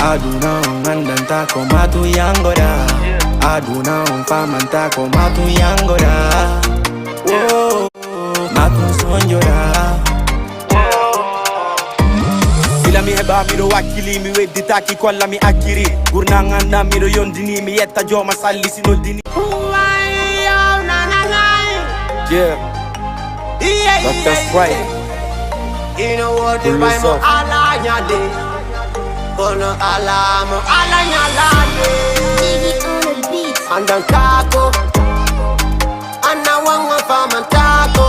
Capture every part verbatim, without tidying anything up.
Aduna on andanta ko matu yangoda. Aduna on famanta ko matu yangoda. Oh, matu sonjoda. Ila mi heɓa miɗo wakkili, mi wedditaki kolla mi akkiri. Gurnan andam miɗo yondini, mi yetta jooma salli si noddini. Yeah. Doctor Sprite. Ino wodi Pull bay mo yourself. Ala nyande. Kono ala mo ala nyalande. Andan kako. Ana wanga faman tako.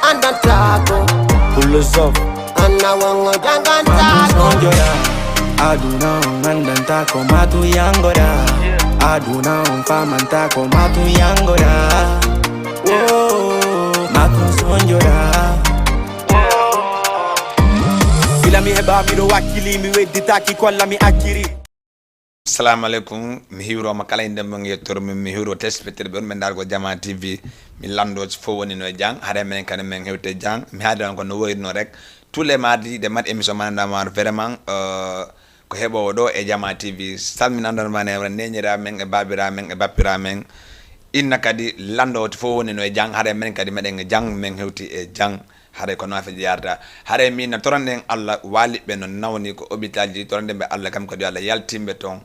Andan tako. Pull yourself. Anna wongo dangan tako. Sonjoda. Aduna on andanta ko matu yangoda. Aduna on famanta ko matu yangoda. Oh, matu sonjoda. Ila mi heɓa miɗo wakkili, mi wedditaki kolla mi akkiri. Assalamu alaikum. Mi hiwroma kala inde mon, yettor min. Mi hiwro telespectateur ɓe on ɓe ndargo Jama T V. Min lando fof woni no e jang. Hare men kane men hewte jang. Mi haade on ko no woyno rek. Tous les mardis de mat émission mananda mar vraiment, euh, ko heɓowo ɗo e Jama T V. Salminando mane neñira men e babira men e bappira men. Inna kadi lando fof woni no e jang. Hare men kadi meɗen e jang, men hewti e jang. Haray ko noon affaire yarata. Haray min no toranɗen Allah, waaliɓe no nawni ko hôpital ji, toranɗen ɓe Allah kam kadi yo Allah yaltinɓe toon.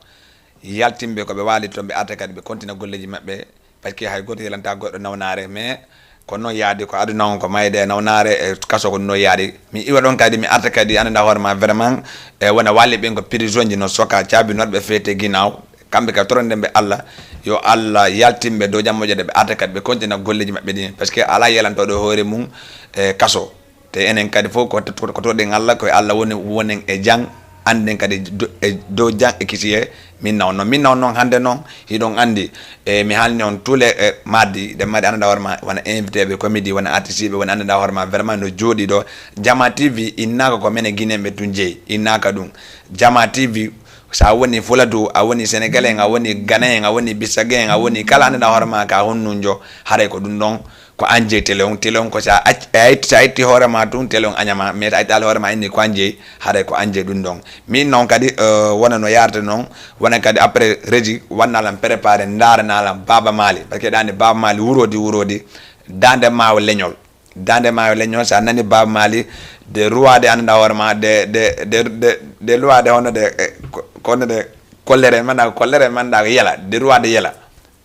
Yaltinɓe ko ɓe waali toon, ɓe arta kadi ɓe kontina golleji maɓɓe. Parce que hay gooto yalanta goɗɗo nawnaare, mais ko noon yaadi, ko aduna on ko mayde e nawnaare e kaso ko noon yaadi. Mi iwa ɗon kadi, mi arta kadi, annda hoore ma vraiment, e wona waaliɓe ɓen ko prison ji no soka, caabi noon ɓe feete ginnaaw. Kamɓe kadi toronɗen ɓe Allah, yo Allah yaltinɓe dow jam moƴƴere, ɓe arta kadi ɓe kontina golleji maɓɓe ɗin. Parce que alaa yalantoɗo hoore mum e kaso. Te enen kadi fof ko to-, ko toɗen Allah, koye Allah woni, wonen e jam, annden kadi do-, e dow jam e kisiye. Min naw noon, min naw noon hannde noon, hiɗon anndi, e mi haalni on tous les, e, mardi, de mardi annda hoore ma, wona invité ɓe comédie, wona artiste ɓe, wona annda hoore ma, vraiment no jooɗi ɗo. Jama T V innaaka ko menen Guinéen ɓe tun jeyi, innaaka ɗum. Jama T V, so a woni Fula to, a woni Sénégalais en, a woni Ghanéen en, a woni Bissaguen en, a woni kala annda hoore ma ka honnunjo, haray ko ɗum ɗon, ko an jeyi télé on. Télé on ko sa acc-, a itti, sa itti hoore ma tun, télé on añama, mais sa ittaali hoore ma inni ko an jeyi, haray ko an jeyi ɗum ɗon. Min noon kadi, euh, wona no yarata noon, wona kadi après régie, wanna lan préparé, ndaarana lan Baaba Maali, parce que ɗaande Baaba Maali wurodi, wurodi, daande maawo leñol. Daande maayo leñol, so a nani Baaba Maali, de roi de annda hoore ma, de, de, de, de, de roi de hono de, eh, ko, ko hono de kollere en manda, kollere en manda ko yela, de roi de yela.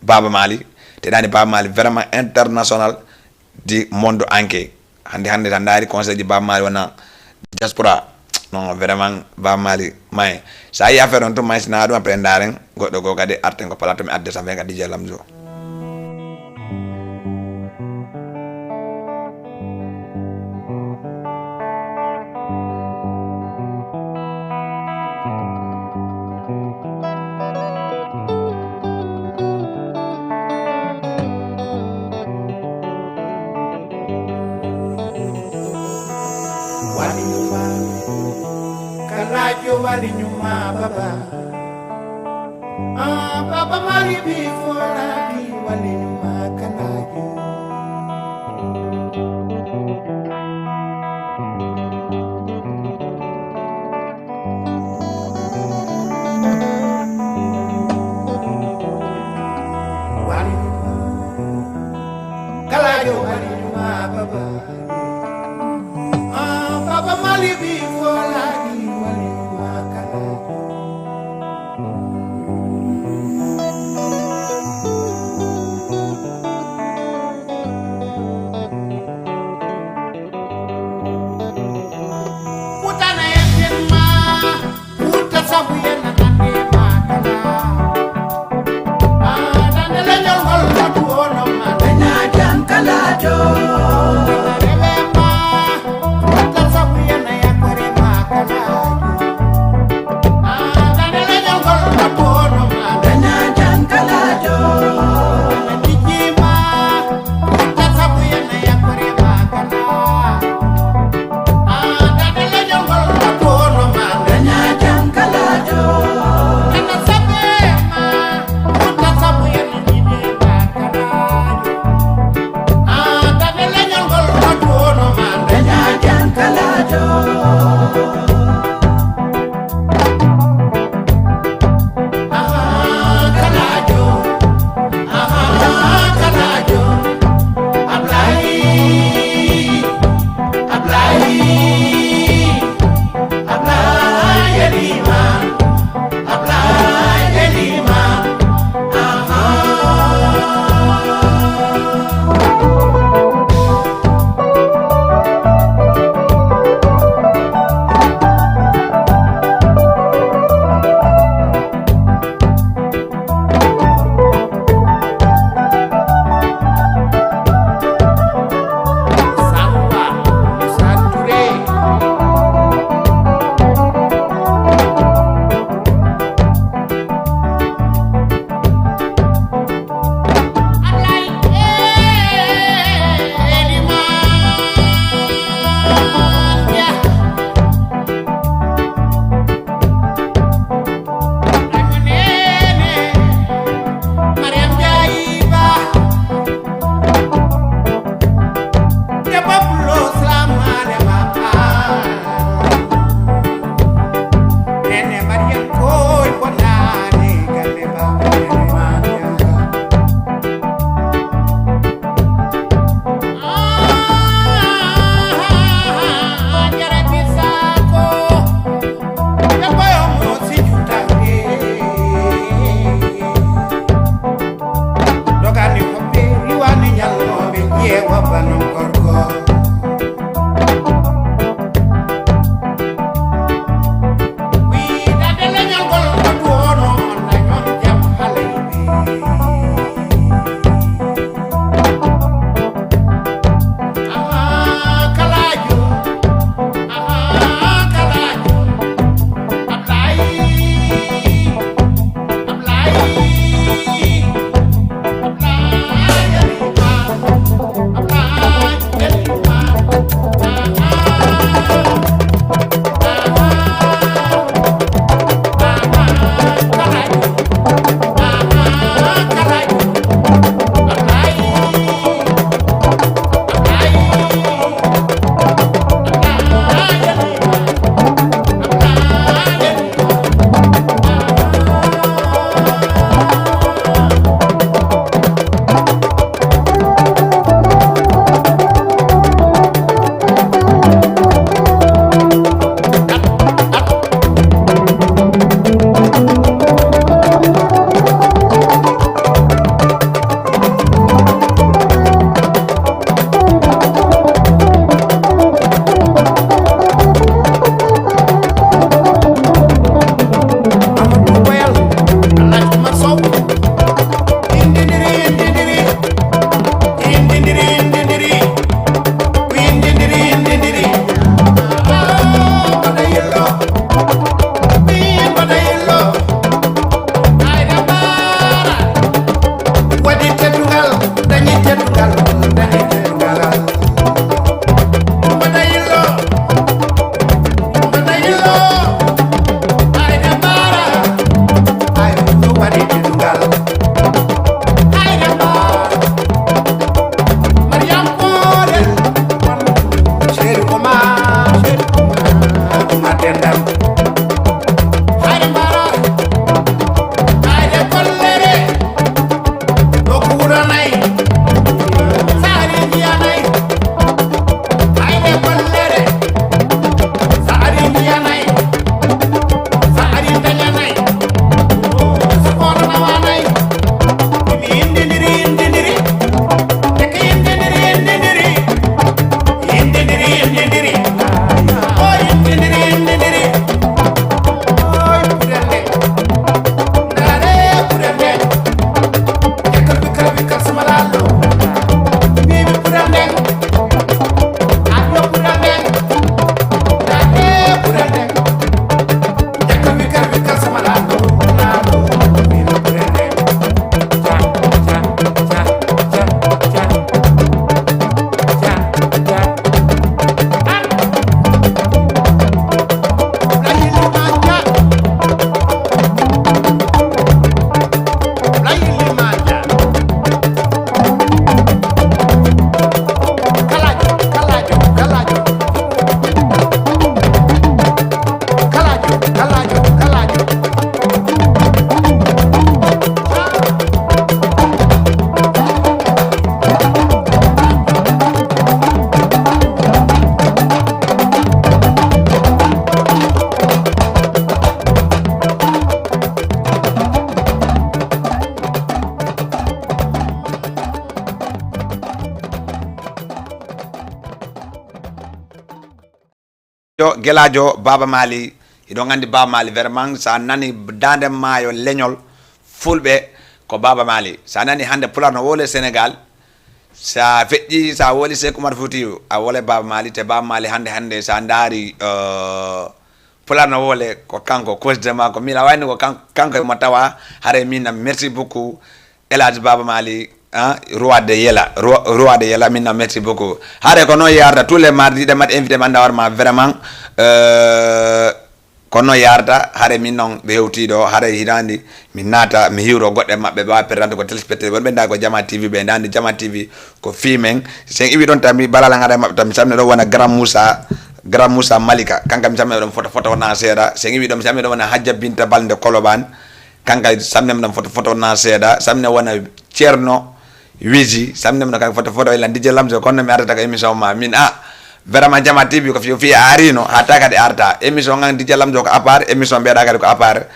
Baaba Maali, te ɗaani Baaba Maali vraiment international du monde entier. Hannde, hannde tan ndaari conseil ji Baaba Maali wona diaspora. Non, vraiment, Baaba Maali, maye. So a yi affaire on tun, maysina ɗum, après ndaaren, goɗɗo goo kadi arten ko plateau mi adde, ça fait kadi D J Lamzo. Wali nyuma, kalajo wali nyuma baba. Ah, baba mali bi fola ki wali nyuma kalajo. Wali nyuma, kalajo wali nyuma baba. Ah, baba mali bi fola ki wali nyuma kalajo. Kutana yakin ma, kuta sabu yana nande ma kala. Ah, nande lenyol hol matu ono ma. Bena jam kala jo. Bebe ma. Gelaajo Baaba Maali, hiɗon anndi Baaba Maali, vraiment, so a nani daande maayo leñol fulɓe, ko Baaba Maali. So a nani hannde Pulaar no wowle Senegaal, so a feƴƴi, so a wowli Seeku Umar Fuutiyu, a wowle Baaba Maali, te Baaba Maali hannde, hannde, so a ndaari, eh, Pulaar no wowle ko kanko, kosde maa ko miila wayno ko kan-, kanko e mo tawa, haray min na merci beaucoup, El Hadj Baaba Maali, ah, roi de Yela, roi, roi de Yela, min na merci beaucoup. Haray ko noon yarata, tous les mardis, ɗe mat invité man, ndawar ma vraiment, euh, ko noon yarata, haray min noon ɓe hewtii ɗo, haray hitaande, min naata, mi hiwro goɗɗe maɓɓe, ɓe waawa pertante ko téléspectateur, wonɓe ndaa ko Jama T V ɓe, ndaa ndi Jama T V ko fii men. Sen iwi ɗon tan, mi balala ngaɗa e maɓɓe tan, mi salmina ɗon wona Grand Moussa, Grand Moussa Malika, kanka mi salmina ɗon foto, foto wona seeɗa. Sen iwi ɗon, mi salmina ɗon wona Hajja Binta Balde Koloban, kanka salmina ɗon foto, foto wona seeɗa. Salmina wona Ceerno Wiji, salmina ɗon kay foto, foto ila D J Lamzo, kono mi arata ko émission ma. Min, ah, vraiment Jama T V ko fii, fii a arino, haa ta kadi arta. Émission ngan D J Lamzo ko à part, émission mbeɗa kadi ko à part.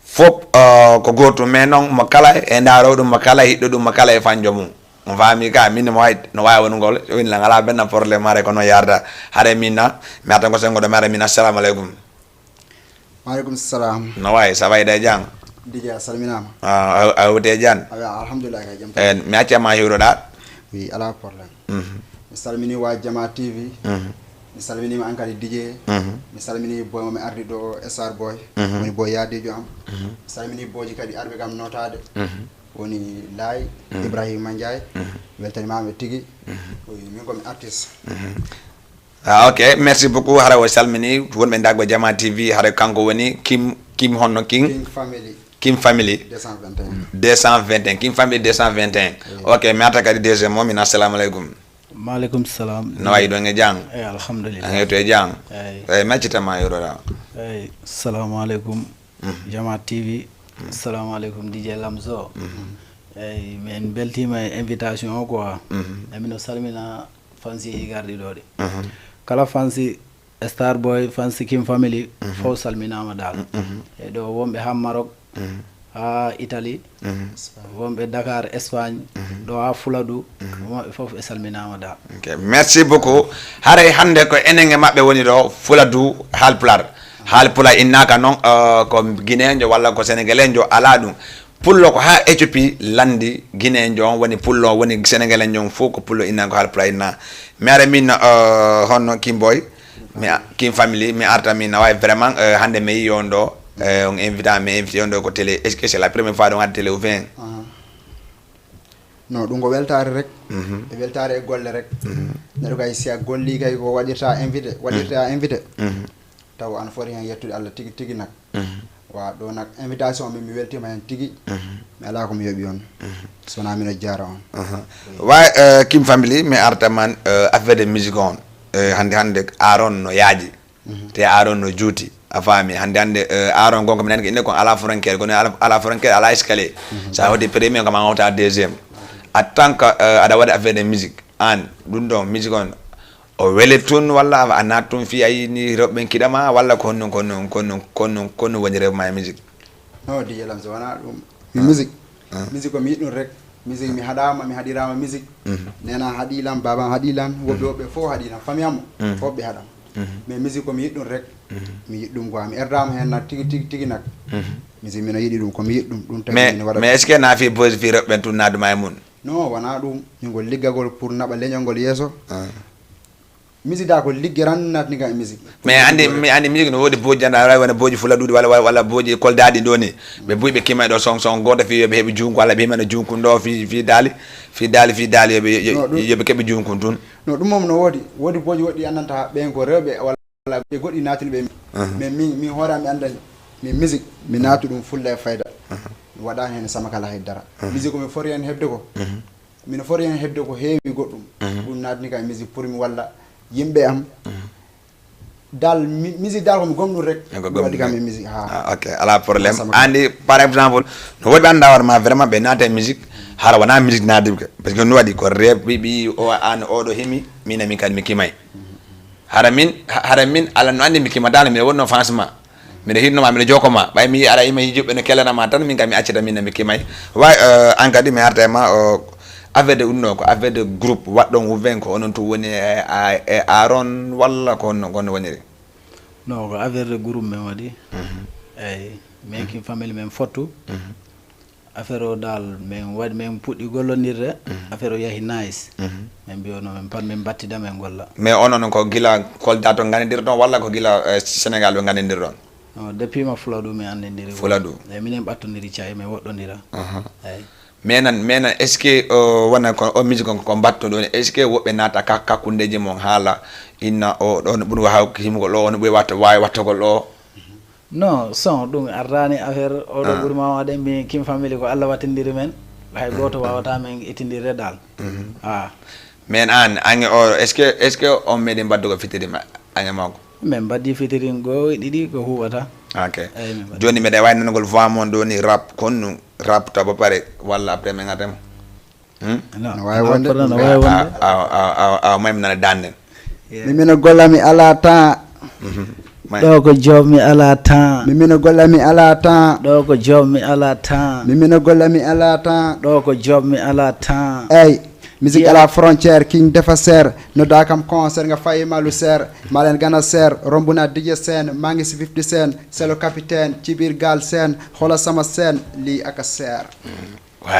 Fop, eh, ko gootum, mais noon mo kala e ndaaroo ɗum, mo kala e hiɗɗo ɗum, mo kala e fanjo mum. On faami ka, min no waawi, no waawi wonugol, woni lan alaa benn problème, haray ko noon yarata. Haray min na, mi artan ko sengo ɗo, mi haray min, assalamu aleykum. Waaleykum salam. No waawi, ça va, hiɗa e jam? D J, a salminaama. Ah, a, a hewti e jam? Awa, alhamdulillah, kay jam tan. Eh, mi acca ma hiwroɗaa? Oui, alaa problème. Mhm. Mi salmini waa Jama T V. Mhm. Mi salminiima an kadi D J. Mhm. Mi salmini boy mo mi ardi ɗo, Star Boy. Mhm. Woni boy yaadiijo am. Mhm. Mi salmini booji kadi arɓe kam nootaade. Mhm. Woni Laay, mhm, Ibrahima Ndiaye. Mhm. Weltanimaama tigi. Mhm. Oui, min ko mi artiste. Mhm. Ah, ok, merci beaucoup. Hara o salmini wonɓe ndaa ko Jama T V, hara kanko woni Kim, Kim honno King? King Family. Kim Family. Deux cent vingt et un. Deux cent vingt et un, Kim Family deux cent vingt et un. Oui. Ok, mi arta kadi deuxième mo, min assalamu aleykum. Maaleykum salam. No waawi ɗon e jam? Eyi, alhamdulillah. An hewto e jam? Eyi. Eyi, mi accita ma hiwroɗaa. Eyi, assalamu aleykum. Mhm. Jama T V. Mhm. Assalamu aleykum, D J Lamzo. Mhm. Eyi, min mbeltiima e invitation o quoi. Mhm. Emin salmina fansi garɗi ɗo ɗi. Mhm. Kala fansi Star Boy, fansi Kim Family, mhm, fof salminaama dal. Mhm. E ɗo wonɓe haa Maroc, mhm, haa Italie, mhm, wonɓe Dakar, Espagne, mhm, ɗo haa Fuladu, mhm, wonɓe fof ɓe salminaama dal. Ok, merci beaucoup. Haray hannde ko enen e maɓɓe woni ɗo, Fuladu, Haalpulaar. Haalpulaar innaaka noon, eh, ko Guinéenjo walla ko Sénégalenjo, alaa ɗum. Pullo ko haa Éthiopie lanndi Guinéenjo on, woni Pullo, woni Sénégalenjo on fof ko Pullo inna, ko Haalpulaar inna. Mi ara min, eh, honno Kim Boy, mi a-, Kim Family, mi arta min, na waawi vraiment, eh, hannde mi yii on ɗo, eh, on invita, mi invité on ɗo ko télé. Est-ce que c'est la première fois ɗon adde télé ou bien? Aha. Non, ɗum ko weltaare rek. Mhm. E weltaare e golle rek. Mhm. Neɗɗo kay si a golli kay ko waɗirta invité, waɗirta, mhm, invité. Mhm. Taw an foti heen yettude Allah tigi tigi nak. Mhm. Wa ɗo nak invitation min mi weltima heen tigi. Mhm. Mi alaa ko mi yoɓi on. Mhm. So wonaa mino jaara on. Aha. Oui. Wa, eh, Kim Family, mi arta man, eh, affaire de musique on. Eh, hannde, hannde Aaron no yaaji. Mhm. Te Aaron no juuti. A faami? Hannde, hannde, eh, Aaron gonka mi nani ko inde kon ala frontière. Kono ala, ala frontière, ala escalier. Mhm. So a hoti premier, kam a hota deuxième. En tant que, eh, aɗa waɗa affaire de musique. An, ɗum ɗon, musique on, o wele tun walla a naat tun fii a yii ni rewɓe ɓen kiɗa ma, walla ko honno, ko honno, ko honno, ko honno, ko honno woni rewɓe ma e musique? Non, D J Lamzo, wonaa ɗum. Mi, ah, musique. Ah. Musique ko mi yiɗi ɗum rek. Musique mi haɗaama, mi haɗiraama musique. Mhm. Nena haɗi lan, baaba am haɗi lan, woɓɓe, mhm, woɓɓe fof haɗi lan, famille am, mhm, fof ɓe haɗam. Mhm. Mais musique ko mi yiɗi ɗum rek. Mhm. Mi yiɗi ɗum quoi. Mi erdaama heen nak tigi, tigi, tigi nak. Mhm. Musique mino yiɗi ɗum, ko mi yiɗi ɗum, ɗum tagi. Mais, mino waɗa mais ɗum. Est-ce que na fii buzz fii rewɓe ɓen tun naaduma e mun? Non, wonaa ɗum. Min ko liggagol pour naɓa leñol ngol yeeso. Ah. Musique da ko ligge tan natni kam e musique. Mais andi, mi andi musique no woodi booji tan, aɗa waawi wona booji Fuladuuɗi walla, walla, walla booji Koldaaɗi ɗo ni. Ɓe buy ɓe kima ɗo song, song gooto fii yo ɓe heɓi junkun walla ɓe himana junkun ɗo fii, fii daali, fii daali, fii daali yo ɓe, yo, yo, non, ɗum, yo ɓe keɓi junkun tun. Non, ɗum moom no woodi, woodi booji woɗɗi annanta ɓen ko rewɓe walla ɓe goɗɗi natini ɓe. Uh-huh. Mais min, min hoore am mi andan, min musique, mi naatu ɗum fulla e fayda. Uh-huh. Mi waɗaani heen sama kala hay dara. Uh-huh. Musique ko mi foti heen heɓde ko. Uh-huh. Mino foti heen heɓde ko heewi goɗɗum. Mhm. Ɗum naatni kam e musique pour mi walla yimɓe am. Mhm. Dal, mi-, musique dal ko mi gomɗum rek. Ko mi waɗi kam e musique, ha. Ah, ok, alaa problème. Sama. Andi, par exemple, no woɗɓe annda hoore ma vraiment ɓe naata e musique, hara wonaa musique naatibke. Parce que no waɗi ko rap, ɓi, ɓi, o, an, oɗo himi, min, min kadi mi kimay. Mhm. Hara min, ha-, hara min, Alla no anndi mi kimataano, miɗo wonno fans ma. Miɗo hiɗno ma, miɗo joko ma. Ɓay mi yi'i aɗa yima yijuɓe no kellana ma tan, min kam mi accata min mi kimay. Way, eh, an kadi mi arta e ma, o, affaire de unno ko affaire de groupe waɗɗon ou bien ko onon tun woni e, a-, e Aaron walla ko honno, ko honno woniri? No, ko affaire de groupe men waɗi. Eyyi, min kin famille men fottu. Affaire o dal, min waɗi, min puɗɗi gollondirde. Affaire o yahi nice. Min mbiyo no, min pat min battida, min golla. Mais onon ko gila Kolda to nganndiri ɗon, walla ko gila, eh, Sénégal ɓe nganndiri ɗon? No, depuis ma Fuladu min anndindiri. Fuladu. Eyyi, minen ɓattondiri cayi, min woɗɗondira. Eyyi. Menan, menan, est-ce que, o, wona ko, o musique on ko mbatto ɗon, est-ce que woɓɓe naata ka, hakkundeji mon haala, inna o, ɗon ɓuri wahaw himugol o, on ɓuri watta, waawi wattagol o? Non, son ɗum ardaani affaire oɗo ɓuri ma waɗe, min kin famille ko Allah wattindiri men, hay gooto waawata men ittindirde dal. Ah. Men an, ange o, est-ce que, est-ce que on meɗi mbaɗdugo fitiri ma, ange makko? Min mbaɗdi fitiri goo e ɗiɗi ko huuɓata. Ok. Eyyi, min mbaɗdi. Jooni meɗa waawi nanugol voix mon ɗo ni rap konnu, rap ta ba pare, walla après min ngatemo? Hmm? Non, no waawi wonde. Après no waawi wonde. A, a, a, a, a, may mi nana dannen. Yeah. Mi mino golla mi ala temps. May. Ɗo ko job mi ala temps. Mi mino golla mi ala temps. Ɗo ko job mi ala temps. Mi mino golla mi ala temps. Ɗo ko job mi ala temps. Eyyi, musique à la frontière, King Defa Ser. Nodda kam concert nga fayi malu ser. Malen gana ser. Rombuna D J Sen. Mangi si fifty Sen. C'est le capitaine. Cibir gal sen. Hola sama sen. Li aka ser.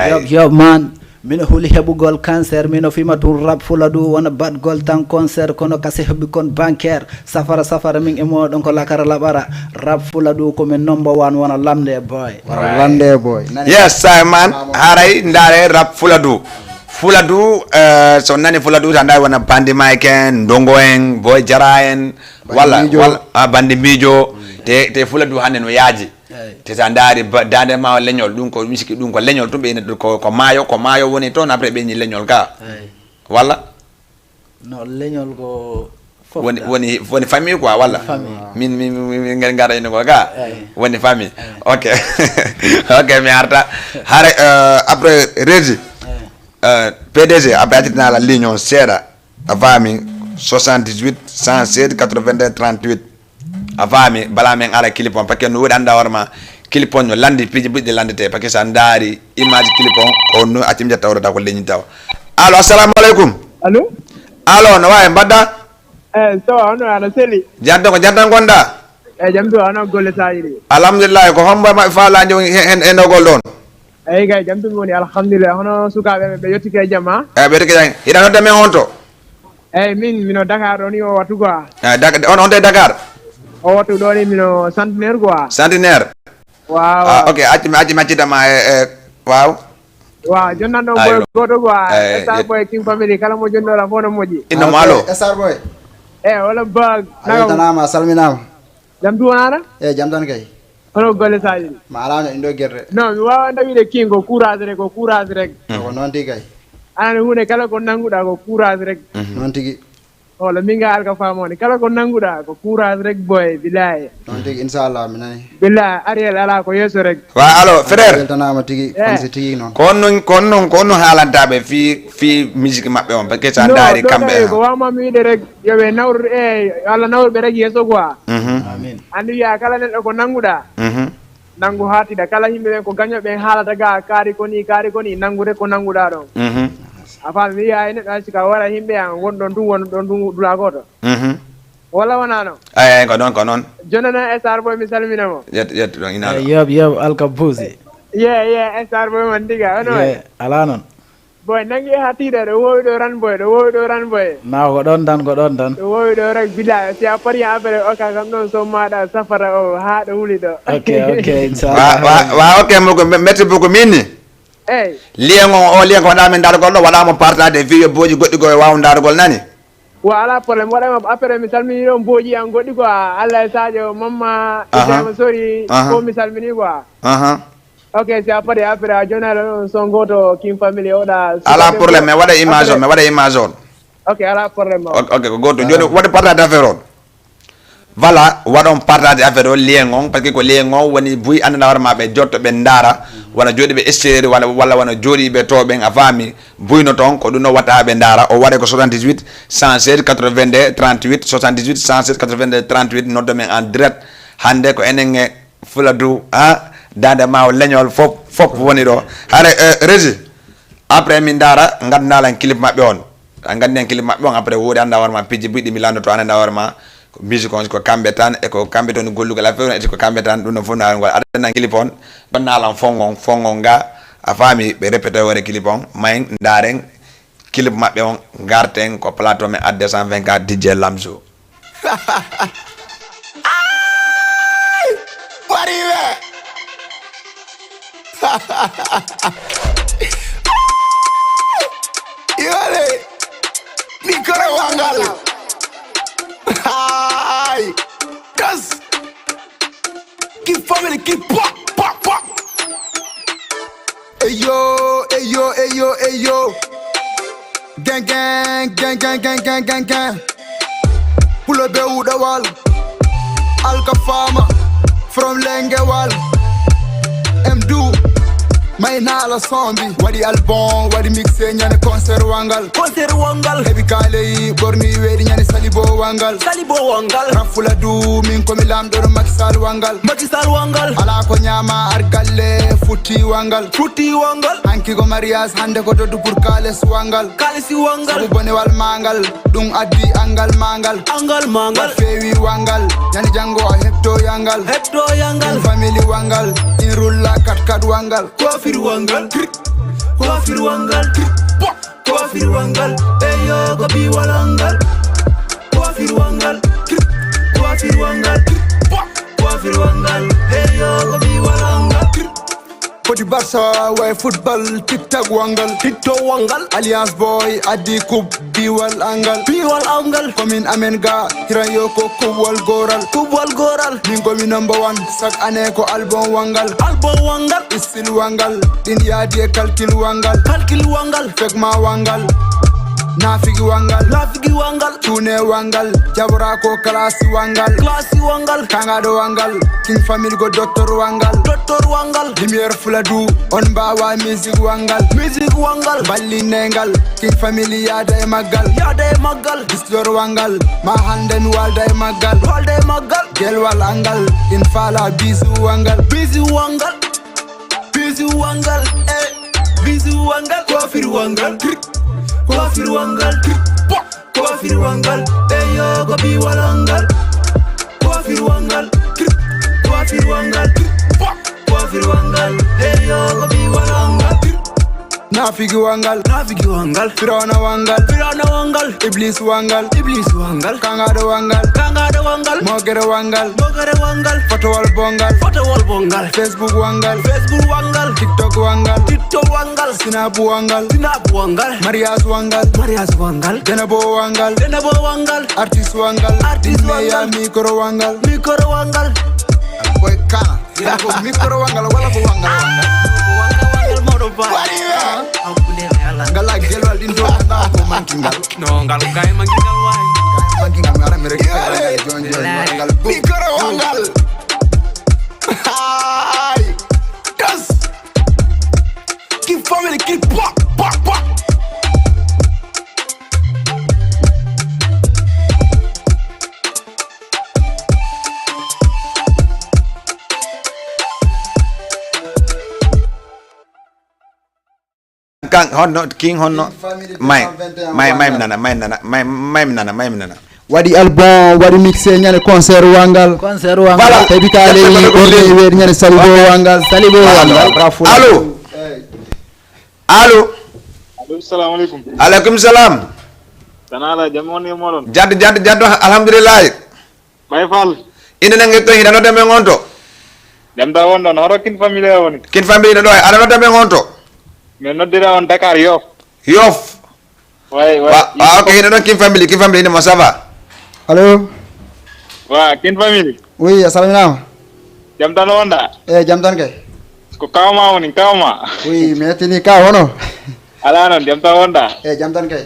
Yob yob man. Mino huli heɓugol cancer, mino fima tun rap Fuladu, wona baɗgol tan concert, kono kase heɓi kon bancaire. Safara safara min e moɗon ko lakara laɓara. Rap Fuladu ko min number one, wona lamde boy. Wona lamde boy. Nani? Yes, I man. Haray ndaare rap Fuladu. Fuladu, eh, so nani Fuladu, sa ndaari wona Bandi Mike en, Ndongo en, Boy Jara en, walla, walla, ah, Bandi Mijo. Te, te Fuladu hannde no yaaji. Eyyi. Te sa ndaari ba, daande ma o leñol, ɗum ko mi sikki ɗum ko leñol tun ɓe ina, ko, ko maayo, ko maayo woni toon, après ɓe ñi leñol ka. Eyyi. Walla? No, leñol ko fof woni, woni, woni famille quoi, walla? Famille. Min, min, min, min, min ngara ina ko ka? Eyyi. Woni famille. Eyyi. Ok. Ok, mi arta. Hare, euh, après, Régie, eyyi, euh, P D G, après, a tirna la ligne on seeɗa. A faami, soixante-dix-huit, cent seize, quatre-vingt-un, trente-huit. A faami, bala min ara clip on, parce que no woodi annda hoore ma, clip on no landi, piiji buɗɗi landete, parce que so a ndaari image clip on, ko on no a cimjata tawrata ko leñi taw. Allo, assalamu aleykum. Allo? Allo, no waawi mbaɗɗa? Eh, so, hono ana seli? Jam tan ko jam tan ngonɗa? Eh, jam tan, hono golle saaji ɗi? Alhamdulillah, ko hombo e maɓɓe faalaaji on he, he, he ndogol ɗon? Eyi kay, jam tun woni, alhamdulillah. Hono sukaaɓe ɓe, ɓe yettike e jam, ha? Eyi, ɓe yettike e jam. Hiɗa nodda men honto? Eyi, min, mino Dakar ɗo ni o wattu quoi. Eyi, Dak-, on, on to e Dakar? O wattu ɗo ni mino Centenaire quoi. Centenaire? Waaw, ah, waaw. Ok, acci mi, acci mi accita ma e, e, waaw. Waaw, jonnan ɗon boy gooto quoi. Eyi, Star Boy King Family, kala mo jonnoɗa fof no moƴƴi. Inno mo allo. Star Boy. Eyi, wala bag. A weltanaama, a salminaama. Jam tun wonaa? Eyi, jam tan kay. Hono golle saaji ɗi? Ma alaa no ɗin ɗo gerte. Non, mi waawaa wiide King ko courage rek, ko courage rek. Ko noon tigi kay. Aɗa anndi huunde kala ko nannguɗaa ko courage rek. Noon tigi. Wala min ga alka famooni. Kala ko nannguɗaa ko courage rek boy, bilaay. Noon tigi, inchallah, mi nani. Bilaay, Ariel alaa ko yeeso rek. Wa allo, frère. Weltanaama tigi, eh, fansi tigi noon. Ko on non, ko on non, ko on non haalantaaɓe fii, fii musique maɓɓe on, parce que so a ndaari kamɓe, kay, ko waawmaa mi wiide rek, yo ɓe nawru, e, Allah nawru ɓe rek yeeso quoi. Mhm. Amin. Anndi wiya kala neɗɗo ko nannguɗaa. Mhm. Nanngu haa tiiɗa. Kala yimɓe ɓen ko gaño ɓen haalata ga, kaari ko ni, kaari ko ni, nanngu rek ko nannguɗaa ɗon. Mhm. A faami, mi wiya e neɗɗo hay sika wara yimɓe an won ɗon tun, won ɗon tun dula gooto. Mhm. Wala wonaa non? Eyi, eyi, ko noon, ko noon. Jonana e Sar Boy, mi salmina mo. Yettu, yettu ɗon, ina ɗo. Eyi, yob, yob, Alka Buusi. Ye, ye, e Sar Boy man diga, ono wayi? Ye, alaa noon. Boy, nangi haa tiiɗa, ɗo woowi ɗo ran boy, ɗo woowi ɗo ran boy. Na ko ɗon tan, ko ɗon tan. Ɗo woowi ɗo ran, bilaay, si a pari après, o ka kam ɗon, so maɗa safara o, haa ɗo wuli ɗo. Ok, ok, inchallah. Wa, wa, wa, ok, mo ko, me-, merci beaucoup, min ni. Eyi. Lien o, o lien ko waɗa min dargol ɗo, waɗa mo partage de vidéo boji goɗɗi ko e waaw dargol nani. Wa, alaa problème, waɗa mo après, mi salmini ɗon boji an goɗɗi quoi, Allah e Sadio, Mamma, aha, Ibrahima Sori, aha, ko mi salmini quoi. Aha. Ok, si a pari après a jonaali ɗon son gooto King Family oɗa. Alaa problème, mi waɗa image on, mi waɗa image on. Ok, alaa problème. Ok, ok, ko gooto. Jooni waɗi partage affaire on. Voilà, waɗon partage affaire on, lien on, parce que ko lien on woni buy annda hoore ma ɓe jotto ɓe ndaara, wona jooɗi ɓe extérieur, walla, walla wona jooɗi ɓe to ɓen a faami, buy no toon, ko ɗum no watta ɓe ndaara, o waɗa ko soixante-dix-huit, cent seize, quatre-vingt-deux, trente-huit, soixante-dix-huit, cent seize, quatre-vingt-deux, trente-huit, noddo men en direct, hannde ko enen e Fuladu, ha, Daande Maawo, leñol, fop, fop woni ɗo. Hare, eh, Régie, après min ndaara, ngaddanaa lan clip maɓɓe on. A ngaddanaa clip maɓɓe on, après woodi annda hoore ma, piiji buy ɗi mi landoto, an annda hoore ma, Ko musique on, ko kamɓe tan, e ko kamɓe toon gollugal affaire on, e ko kamɓe tan, ɗum ɗon fof naawol ngol. Aɗa nan clip on, ɗon naalan fonngon, fonngon nga, a faami, ɓe répété wone clip on, mayen, ndaaren clip maɓɓe on, ngarten ko plateau men at deux cent vingt-quatre D J Lamzo. Ay! Bariɓe! Yole! Micro wangal! Ay! Das! Ki family, ki pop, pop, pop! Eyo, eyo, eyo, eyo! Gang, gang, gang, gang. Pulo be Udawal. Alka Farmer from Lengewal. M D. May naa la son bi. Waɗi album, waɗi mixé, ñande concert wangal. Concert wangal. Heɓi kaale yi, ɓorni weeɗi, ñande Salibo wangal. Salibo wangal. Rap fula du, min ko mi lamɗo ɗo Macky Sall wangal. Macky Sall wangal. Ala ko ñaama, ar galle, futti wangal. Futti wangal. Hanki ko mariage, hande ko doddu pour kalis wangal. Kalisi wangal. Sabu bonewal mangal, ɗum addi angal mangal. Angal mangal. Wat feewi wangal, ñande janngo a heɓto yangal. Heɓto yangal. In family wangal, in rulla kat kat wangal. Kofir wangal, kofir wangal, pop. Kofir wangal, eyo ko biwal angal. Kofir wangal, kofir wangal, pop. Kofir wangal, eyo ko biwal angal. Foti Barça, way football, TikTok wangal. TikTok wangal. Alliance Boy, addi coupe, biwal angal. Biwal angal. Komin amen ga, hiran yo ko kubwal goral. Kubwal goral. Min komi number one, chaque année ko album wangal. Album wangal. Style wangal, ɗin yaadi e calcul wangal. Calcul wangal. Fek ma wangal, nafigi wangal. Nafigi wangal. Cuune wangal, jabora ko classe wangal. Classe wangal. Kangaɗo wangal, King Family go docteur wangal. Docteur wangal. Lumière Fuladu, on mbawa musique wangal. Musique wangal. Ballinengal, King Family yaada e maggal. Yaada e maggal. Histoire wangal, ma hande mi walda e maggal. Walda e maggal. Gelwal angal, in fala bisou wangal. Bisou wangal. Bisou wangal, eh. Bisou wangal, kofir wangal. Kofir wangal, pop. Kofir wangal, eyo ko biwal angal. Kofir wangal, kofir wangal, pop. Kofir wangal, eyo ko biwal angal. Nafigi wangal. Nafigi wangal. Firawna wangal. Firawna wangal. Iblis wangal. Iblis wangal. Kangaɗo wangal. Kangaɗo wangal. Mogere wangal. Mogere wangal. Fotowal bongal. Fotowal bongal. Facebook wangal. Facebook wangal. TikTok wangal. TikTok wangal. Snap wangal. Snap wangal. Mariage wangal. Mariage wangal. Denabo wangal. Denabo wangal. Artiste wangal. Artiste wangal. Micro wangal. Micro wangal. Boy Kana. Ina ko micro wangal wala ko wangal wangal. Wangal wangal mawɗo ba. Wari we. Hakkunde e Allah. Ngala gelwal ɗin to na ko mankingal. No ngal kay mankingal way. Mankingal mi ara mi rek. Jon jon ngal. Micro wangal. Ay. Das. Ki family ki pop pop pop. Kan honno king honno? May may may mi nana may nana may may mi nana may mi nana. Waɗi album, waɗi mixé ñande concert wangal. Concert wangal. Voilà. Heɓi kaale yi ɓorɗe weeɗi ñande Salibo wangal. Salibo wangal. Allo. Allo. Allo, salamu aleykum. Aleykum salam. Tanala, jam on e moɗon? Jaddo jaddo jaddo, alhamdulillahi. Baye Fall. Inde nange to hina nodde men on to? Jam ta won ɗon, hoto King Family o woni? King Family no ɗo, aɗa nodda men on to? Min noddira on Dakar, Yoff. Yoff. Way way. Wa wa ok, hino ɗon King Family, King Family, inde ma, ça va? Allo. Wa King Family. Oui, a salminaama. Jam tan wonɗa? Eyi, jam tan kay. Ko kawma woni, kawma. Oui, mi hettini kaw hono? Ala noon, jam tan wonɗa? Eyi, jam tan kay.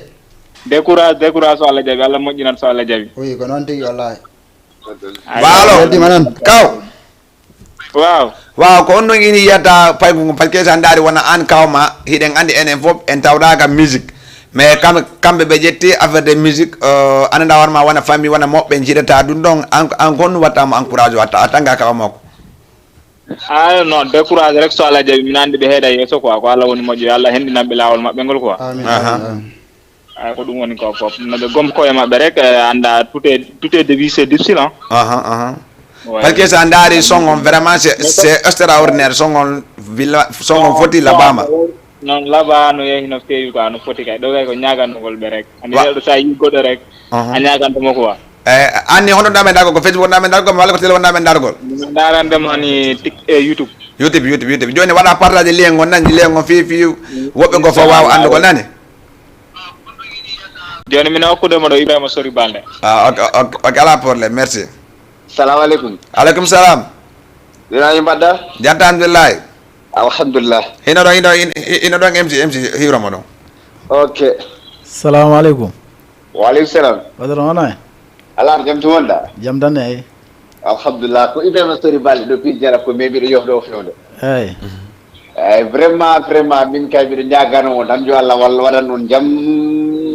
Décourage, décourage so Allah jaɓi, Allah moƴƴinat so Allah jaɓi. Oui, ko noon tigi wallahi. Baalo. Weltima noon. Kaw. Waaw. Waaw, ko on ɗon ini yiyata paygu ngu, parce que so a ndaari wona aan kawma, hiɗen anndi enen fof en tawraaka musique. Mais kam-, kamɓe ɓe ƴetti affaire de musique, euh, ananda hoore ma wona famille, wona moɓɓe njiɗata ɗum ɗon, an, an ko honɗum watta mo encourage, watta, a tanga kawma ko? Ah, non, décourage rek so Allah jaɓi, min anndi ɓe heeda yeeso quoi, ko Allah woni moƴƴo, yo Allah henɗinan ɓe laawol maɓɓe ngol quoi. Amin, amin, amin. Ay, ko ɗum woni ko fof. No ɓe gom koye maɓɓe rek, eh, annda tout est, tout est début, c'est difficile, hein. Aha, aha. Ouais. Parce que so a ndaari son on, vraiment, c'est, c'est extraordinaire. Son on, villa, son on foti labama. Non, laba no yehi no feewi quoi, no foti kay. Ɗo kay ko ñaagannugol ɓe rek. Andi neɗɗo sa yi goɗɗo rek, aha, a ñaaganto mo quoi. Eh, anni hono ɗamen dargol, ko Facebook ɗamen dargol, walla ko téléphone ɗamen dargol? Ndarande mo ani tik-, eh, YouTube. YouTube, YouTube, YouTube. Joni waɗa partage lien on nani, lien on fi, fi woɓɓe go fof waawa anndugol nani. Joni min hokkude mo ɗo Ibrahima Sori Balde. Ah, ok, ok, ok, ala problème, merci. Salamu aleykum. Aleykum salam. Ibrahima mbaɗɗa? Jatta, alhamdulillahi. Alhamdulillah. Hino ɗon, hino, hin-, hino ɗon M C, M C hiwra mo ɗon. Ok. Salamu aleykum. Wa aleykum salam. Badara, wona e? Ala, jam tuma wonɗa? Jam tan eyi. Alhamdulillah, ko Ibrahima Sori Balde ɗo Pire Jara, ko mais mbiɗo yofde o fewde. Eyi. Eyi, vraiment, vraiment, min kay mbiɗo ñaagano on tan, yo Allah walla waɗan on jam,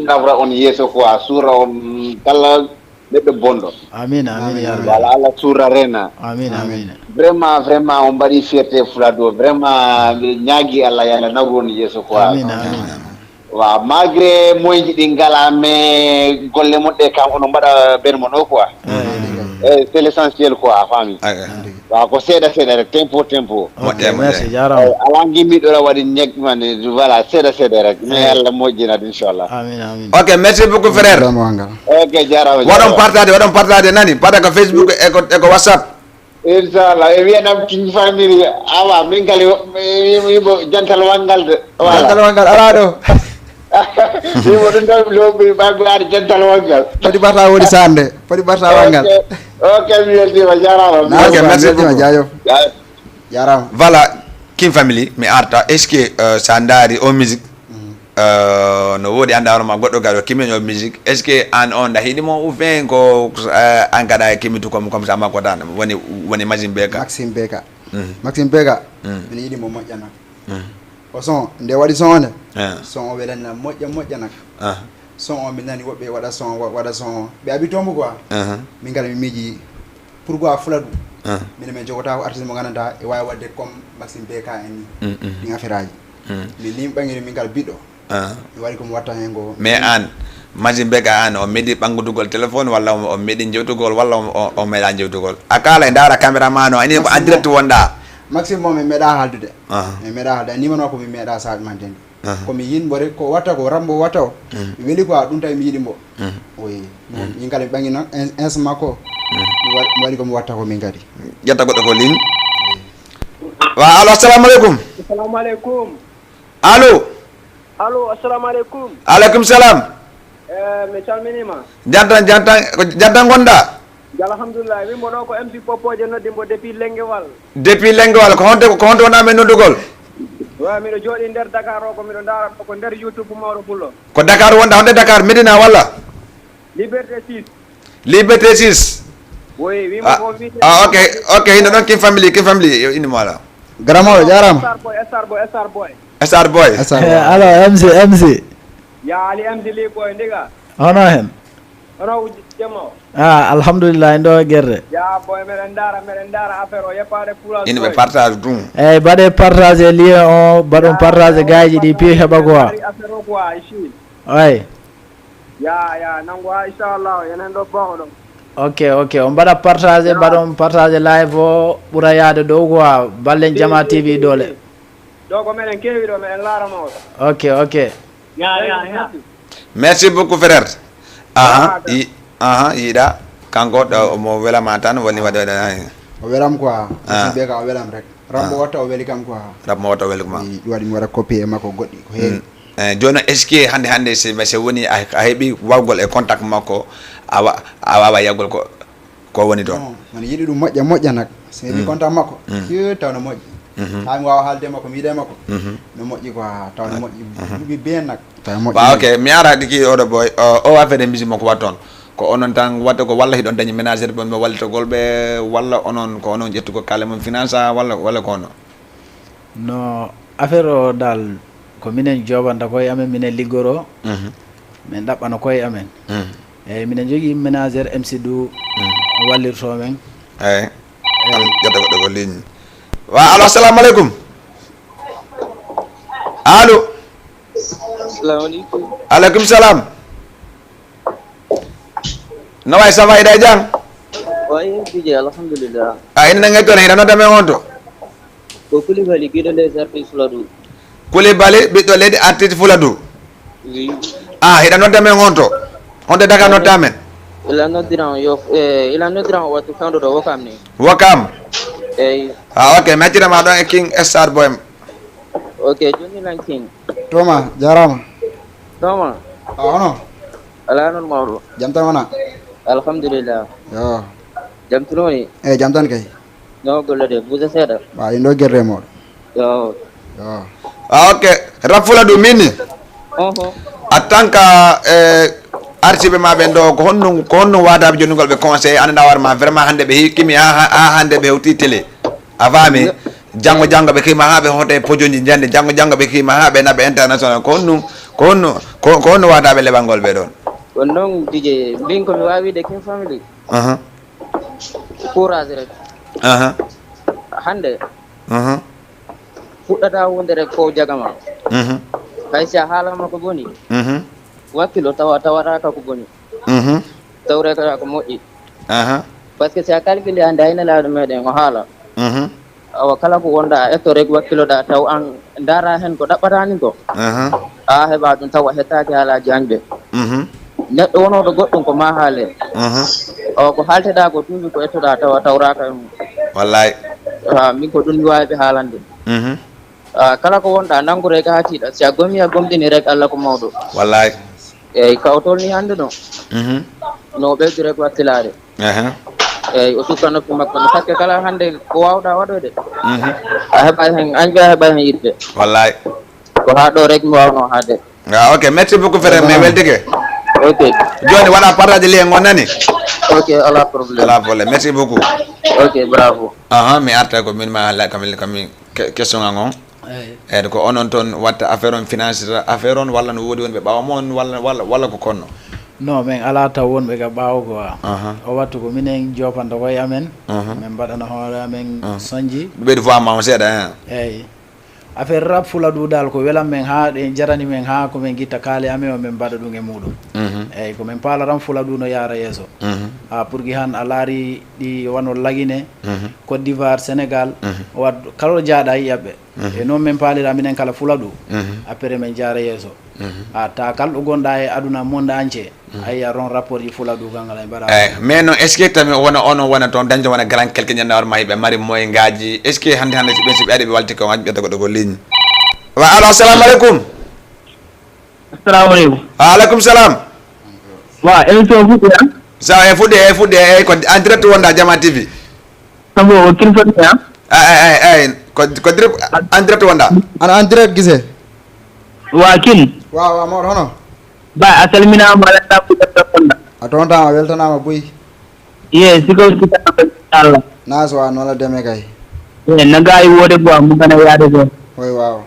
nawra on yeeso quoi, suura on kala neɗɗo bonɗo. Amin, amin, ya Rabbi. Walla Allah suura reena. Amin, amin. Vraiment, vraiment, on mbaɗi fierté Fuladu o. Vraiment, mbiɗo ñaagi Allah, yo Allah nawru on yeeso quoi. Amin, amin. Waaw, malgré moyji ɗi ngala, mais golle mon ɗe kam ono mbaɗa ben mon o quoi. Eh, c'est l'essentiel quoi, a faami. Waaw, ko seeɗa seeɗa rek, tempo tempo. Ok, merci, jaaraama. Eh, alaa ngimmiiɗo ra waɗi ñeg mane, voilà, seeɗa seeɗa rek. Mais Allah moƴƴina ɗum, inchallah. Amin, amin. Ok, merci beaucoup, frère. Ok, jaaraama, waɗon jaaraama. Partage, waɗon partage nani, pada ko Facebook e ko, e ko WhatsApp. Inchallah, e wiyanam King Family, awa, min kadi, mi, mi, mi, jantal wanngal de. Voilà. Jantal wanngal, alaa ɗo. Wimo ɗum ɗo, mi lombi, mi ɓangu ari jantal wanngal. Foti barta woni sande, foti barta wanngal. Ok, mi weltima, jarama. Ok, merci beaucoup. Jaajëf. Jaajëf. Jarama. Voilà, King Family, mi arta, est-ce que, euh, sa ndaari o musique, euh, no woodi annda hono ma goɗɗo gaɗo kimmin o musique, est-ce que an on da hiɗi mo ou bien ko, euh, an kada kimmitu comme, comme ça makko tan, woni, woni Maxime Beka? Maxime Beka. Maxime Beka, min yiɗi mo moƴƴana. O son, nde waɗi son o nde. Son o welanna moƴƴa, moƴƴa nak. Son o mi nani woɓɓe waɗa son, wa-, waɗa son o. Ɓe abi tombo quoi. Min kala mi miiji pourquoi Fuladu. Minen min jogota ko artiste mo gandanɗa e wawi wadde comme Maxime Beka en ni. Ɗin affaire aji. Min ni mi ɓangiri min kala biɗɗo. Mi waɗi ko mi watta hen ko. Mais an, Maxime Beka an, o meɗi ɓangudugol téléphone walla o, o meɗi jewtugol walla o, o, o meɗa jewtugol? A kala e ndara caméraman o, ani ko en direct wonɗa. Maxime mo mi meɗa haaldude. Mi meɗa haalde, ni man ko mi meɗa sa man den. Ko mi yin bore ko watta ko rambo watta o. Mi weli quoi ɗum tawi mi yiɗi mbo. Oui. Min kala mi ɓangi noon ins-, ins makko. Mi wa-, mi waɗi ko mi watta ko min kadi. Ƴetta goɗɗo ko ligne. Wa, allo, assalamu aleykum. Assalamu aleykum. Allo. Allo, assalamu aleykum. Aleykum salam. Eh, mi calminima. Jantan, jantan, ko jantan gonɗa? Alhamdulillah, wimbo ɗo ko M C Popoje noddi mbo depuis Lengewal. Depuis Lengewal, ko honto, ko honto wonɗa men noddugol? Wa, miɗo jooɗi nder Dakar o, ko miɗo ndaara ɗo ko nder YouTube Maodo Pullo. Ko Dakar wonɗa, honde Dakar, Medina walla? Liberté six. Liberté six. Oui, wimo ko wiyete. Ah, ok, ok, hino ɗon King Family, King Family, yo indi mo ala. Garamo, jarama. Star Boy, Star Boy, Star Boy. Star Boy. Star Boy. Eh, allo, M C, M C. Ya Ali M C Lee Boy, ndiga. Hono hen? Hono uji jemma o? Ah, alhamdulillah, en ɗo e gerde. Ya boy, meɗen ndaara, meɗen ndaara affaire o, yeppaade courage. Ina ɓe boy. Partage ɗum. Eyyi, mbaɗe partage lien o, mbaɗon partage gayji ɗi, piyo heɓa quoi. Affaire o quoi, ici. Ay. Ya, ya, nangu ha, inchallah, enen ɗo bawɗo. Ok, ok, on mbaɗa partage, mbaɗon partage live o, ɓura yaade dow quoi, ballen Jama T V doole. Ɗo ko meɗen keewi ɗo, meɗen laara mawɗo. Ok, ok. Ya, ya, ya. Merci beaucoup, frère. Aha, i, aha, yiɗa. Kanko ɗo mo welama tan woni waɗa, waɗa, ay. O welam quoi. Ah. Ɓe ka o welam rek. Rambo watta o weli kam quoi. Rambo watta o weli kam. Mi waɗi mi waɗa copier e makko goɗɗi ko heewi. Eh, joni est-ce que hande, hande si, si woni a, a heɓi wawgol e contact makko, a wa-, a wawa yaggol ko, ko woni toon? Non, man yiɗi ɗum moƴƴa, moƴƴa nak. Si mi heɓi contact makko, yo taw no moƴƴi. Haa mi wawa haalde makko, mi yiɗe makko. No moƴƴi quoi, taw no moƴƴi. Duuɓi bee nak, taw no moƴƴi. Waaw, ok, mi ara ɗiki oɗo boy, o, o affaire e musique makko watton. Ko onon tan watta ko, walla hiɗon dañi ménagère ɓe on wallitagol ɓe, walla onon ko onon ƴettugol kaale mon finance, walla, walla ko ono? No, affaire o dal, ko minen joobanta koye amen, minen liggoro, min ɗaɓɓana koye amen. Eyyi, minen jogii ménagère M C du wallirto men. Eyyi. Eyyi. Am ƴetta goɗɗo ko ligne. Wa, allo, assalamu aleykum. Allo. Assalamu alaikum. Alaikum salam. No way, ça va, hiɗa e jam? Way, DJ, alhamdulillah. A ina nange toon, hiɗa nodda men honto? Ko Koulibaly, giɗo les artistes Fuladu. Koulibaly, ɓiɗɗo leydi, artiste Fuladu. Oui. A, hiɗa nodda men honto? Honto daga nodda men? Ila noddiran yo, eh, ila noddiran o wattu fewndo ɗo Wokam ni. Wokam? Eyi. A, ok, mi accira ma ɗon e King Star Boy. Ok, joni lan King. Toma, jarama. Toma. A, hono? Ala non mawɗo. Jam tan wona? Alhamdulillah. Yo. Jam tan woni? Eyi, jam tan kay. No golle de, buusa seeɗa. Wa, ɗin ɗo guerre moɗo. Yo. Yo. A, ok. Rap Fuladu min ni. Oho. En tant que, eh, arsiɓe ma ɓen ɗo, ko honno, ko honno wadaɓe jonugol ɓe conseil, anda war ma vraiment hande ɓe hi-, kimi ha, ha, ha hande ɓe hewti télé. A faami? Yo. Janngo, janngo ɓe kima ha ɓe hote pojoji jande, janngo, janngo ɓe kima ha ɓe naɓe international. Ko honno, ko honno, ko, ko honno wadaɓe leɓangol ɓe ɗon? Ko non, DJ, min ko mi wawi de King Family. Aha. Courage rek. Aha. Hande. Aha. Fuɗɗata wonde rek ko jagama. Mhm. Hay si a haalama ko boni. Mhm. Wakkilo tawa tawata ka ko boni. Mhm. Tawreta ko moƴƴi. Aha. Parce que si a calcule hande hay nelaaɗo meɗen o haala. Mhm. Awa kala ko wonɗa a etto rek wakkiloɗa taw an ndaara hen ko ɗaɓɓatani ko. Aha. A heɓa ɗum taw a hettaki haalaji añɓe. Mhm. Neɗɗo wonoɗo goɗɗum ko ma haale. Mhm. O ko haalteɗa ko toujours ko ettoɗa tawa tawraka e mum. Wallay. Ha, min ko ɗum mi wawi ɓe haalande. Mhm. Ah, kala ko wonɗa nangu rek ha tiiɗa, si a gomi a gomɗini rek Allah ko mawɗo. Wallay. Eyyi, ka o tolni hande ɗo. Mhm. No o ɓeydi rek wakkilade. Aha. Eyyi, o sukka noppi makko no sakke kala hande ko wawɗa waɗoyde. Mhm. A heɓa hen añɓe, a heɓa hen yiɗɓe. Wallay. Ko ha ɗo rek mi wawno haade. Ah, ok, merci beaucoup frère, mi weltike. Ok. Joni wona partage lien on nani? Ok, ala problème. Ala problème, merci beaucoup. Ok, bravo. Aha, mi arta ko min ma la kamin kamin que-, question an on. Eyyi. Eyyi, ko onon toon watta affaire on finance, affaire on walla no woodi wonɓe ɓaawo mon walla, walla, walla ko konno? Non, min ala taw wonɓe ka ɓaawo quoi. Aha. O wattu ko minen jopanta koye amen. Aha. Min mbaɗana hoore amen sonji. Ɓeydu fo amma on seeɗa, hein? Eyyi. Affaire rap Fuladu dal ko welan men ha ɗe jarani men ha ko men gitta kaale amen o men mbaɗa ɗum e muɗum. Mhm. Eyyi, ko men paala tan Fuladu no yaara yeeso. Mhm. A pour gi han a laari ɗi wano Lagine, mhm, Côte d'Ivoire, Sénégal, mhm, wat kala ɗo jaaɗa yiyaɓe. Mhm. E noon men paalira minen kala Fuladu. Mhm. Après men jaara yeeso. Mhm. A ta kala ɗo gonɗa e aduna monde entier. Mhm. Ayi, a ron rapport ji Fuladu gangal ay mbaɗa. Eyyi, mais non, est-ce que tami wona ono wona toon dañde wona grand quelque ñande hoore ma yiɓe mari moy ngaji? Est-ce que hande hande si ɓen si ɓe ari ɓe walti ko ngaji ɓe tago ɗo ko ligne? Wa allo, assalamu alaikum. Assalamu alaikum. Wa alaikum salam. Wa, émission fuɗɗi, hein? Sa e fuɗɗi, e fuɗɗi, e ko en direct wonda Jama T V. Sabo o King Family, hein? Ay, ay, ay, ay, ko, ko direct, en direct wonda. Ana en direct gise. Wa King. Wa, wa, mawɗo hono? Ba, a salminaama, a weltanaama, a weltanaama. A toontaama, a weltanaama buy. Ye, siko, siko, Allah. Nas wa, noon la demee kay. Ye, na gaay woote quoi, mu gën a yaade ko. Way, waaw.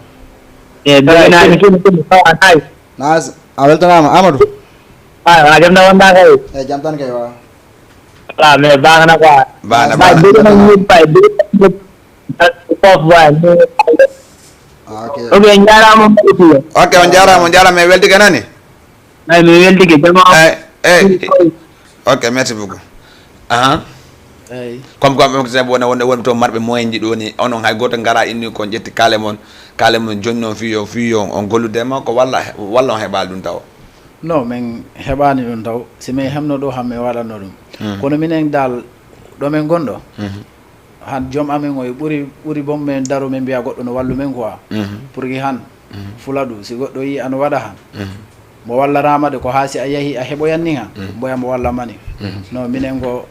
Ye, bëgg naa ni kin, kin, ko a naay. Nas, a weltanaama, Amadou. Ah, wa jam na wonda kay. Eh, jam tan kay, waaw. Ah, mais baax na quoi. Baax na, baax na. Baax na, baax na. Foofu waay. Ah, ok. Ok, njaaraama. Ok, on njaaraama, on njaaraama, mi weltike nani? Ay, mi weltike, jama. Eh, eh. Ok, merci beaucoup. Aha. Eyyi. Comme quoi, ɓen ko wona, wona, wona to marɓe moyen ji ɗo ni, onon hay goto ngara inni kon ƴetti kaale mon, kaale mon jonni on fiyo, fiyo on gollude ma ko walla, walla on heɓali ɗum taw? Non, min heɓani ɗum taw. Si min hemno ɗo han min waɗanno ɗum. Mhm. Kono minen dal, ɗo min gonɗo. Mhm. Han joom amen o e ɓuri, ɓuri bon men daro men mbiya goɗɗo no wallu men quoi. Mhm. Pour que han, mhm, Fuladu, si goɗɗo yi ano waɗa han. Mhm. Mo wallarama de ko ha si a yahi a heɓoyanni han. Mhm. Mboya mo wallamani. Mhm. No minen go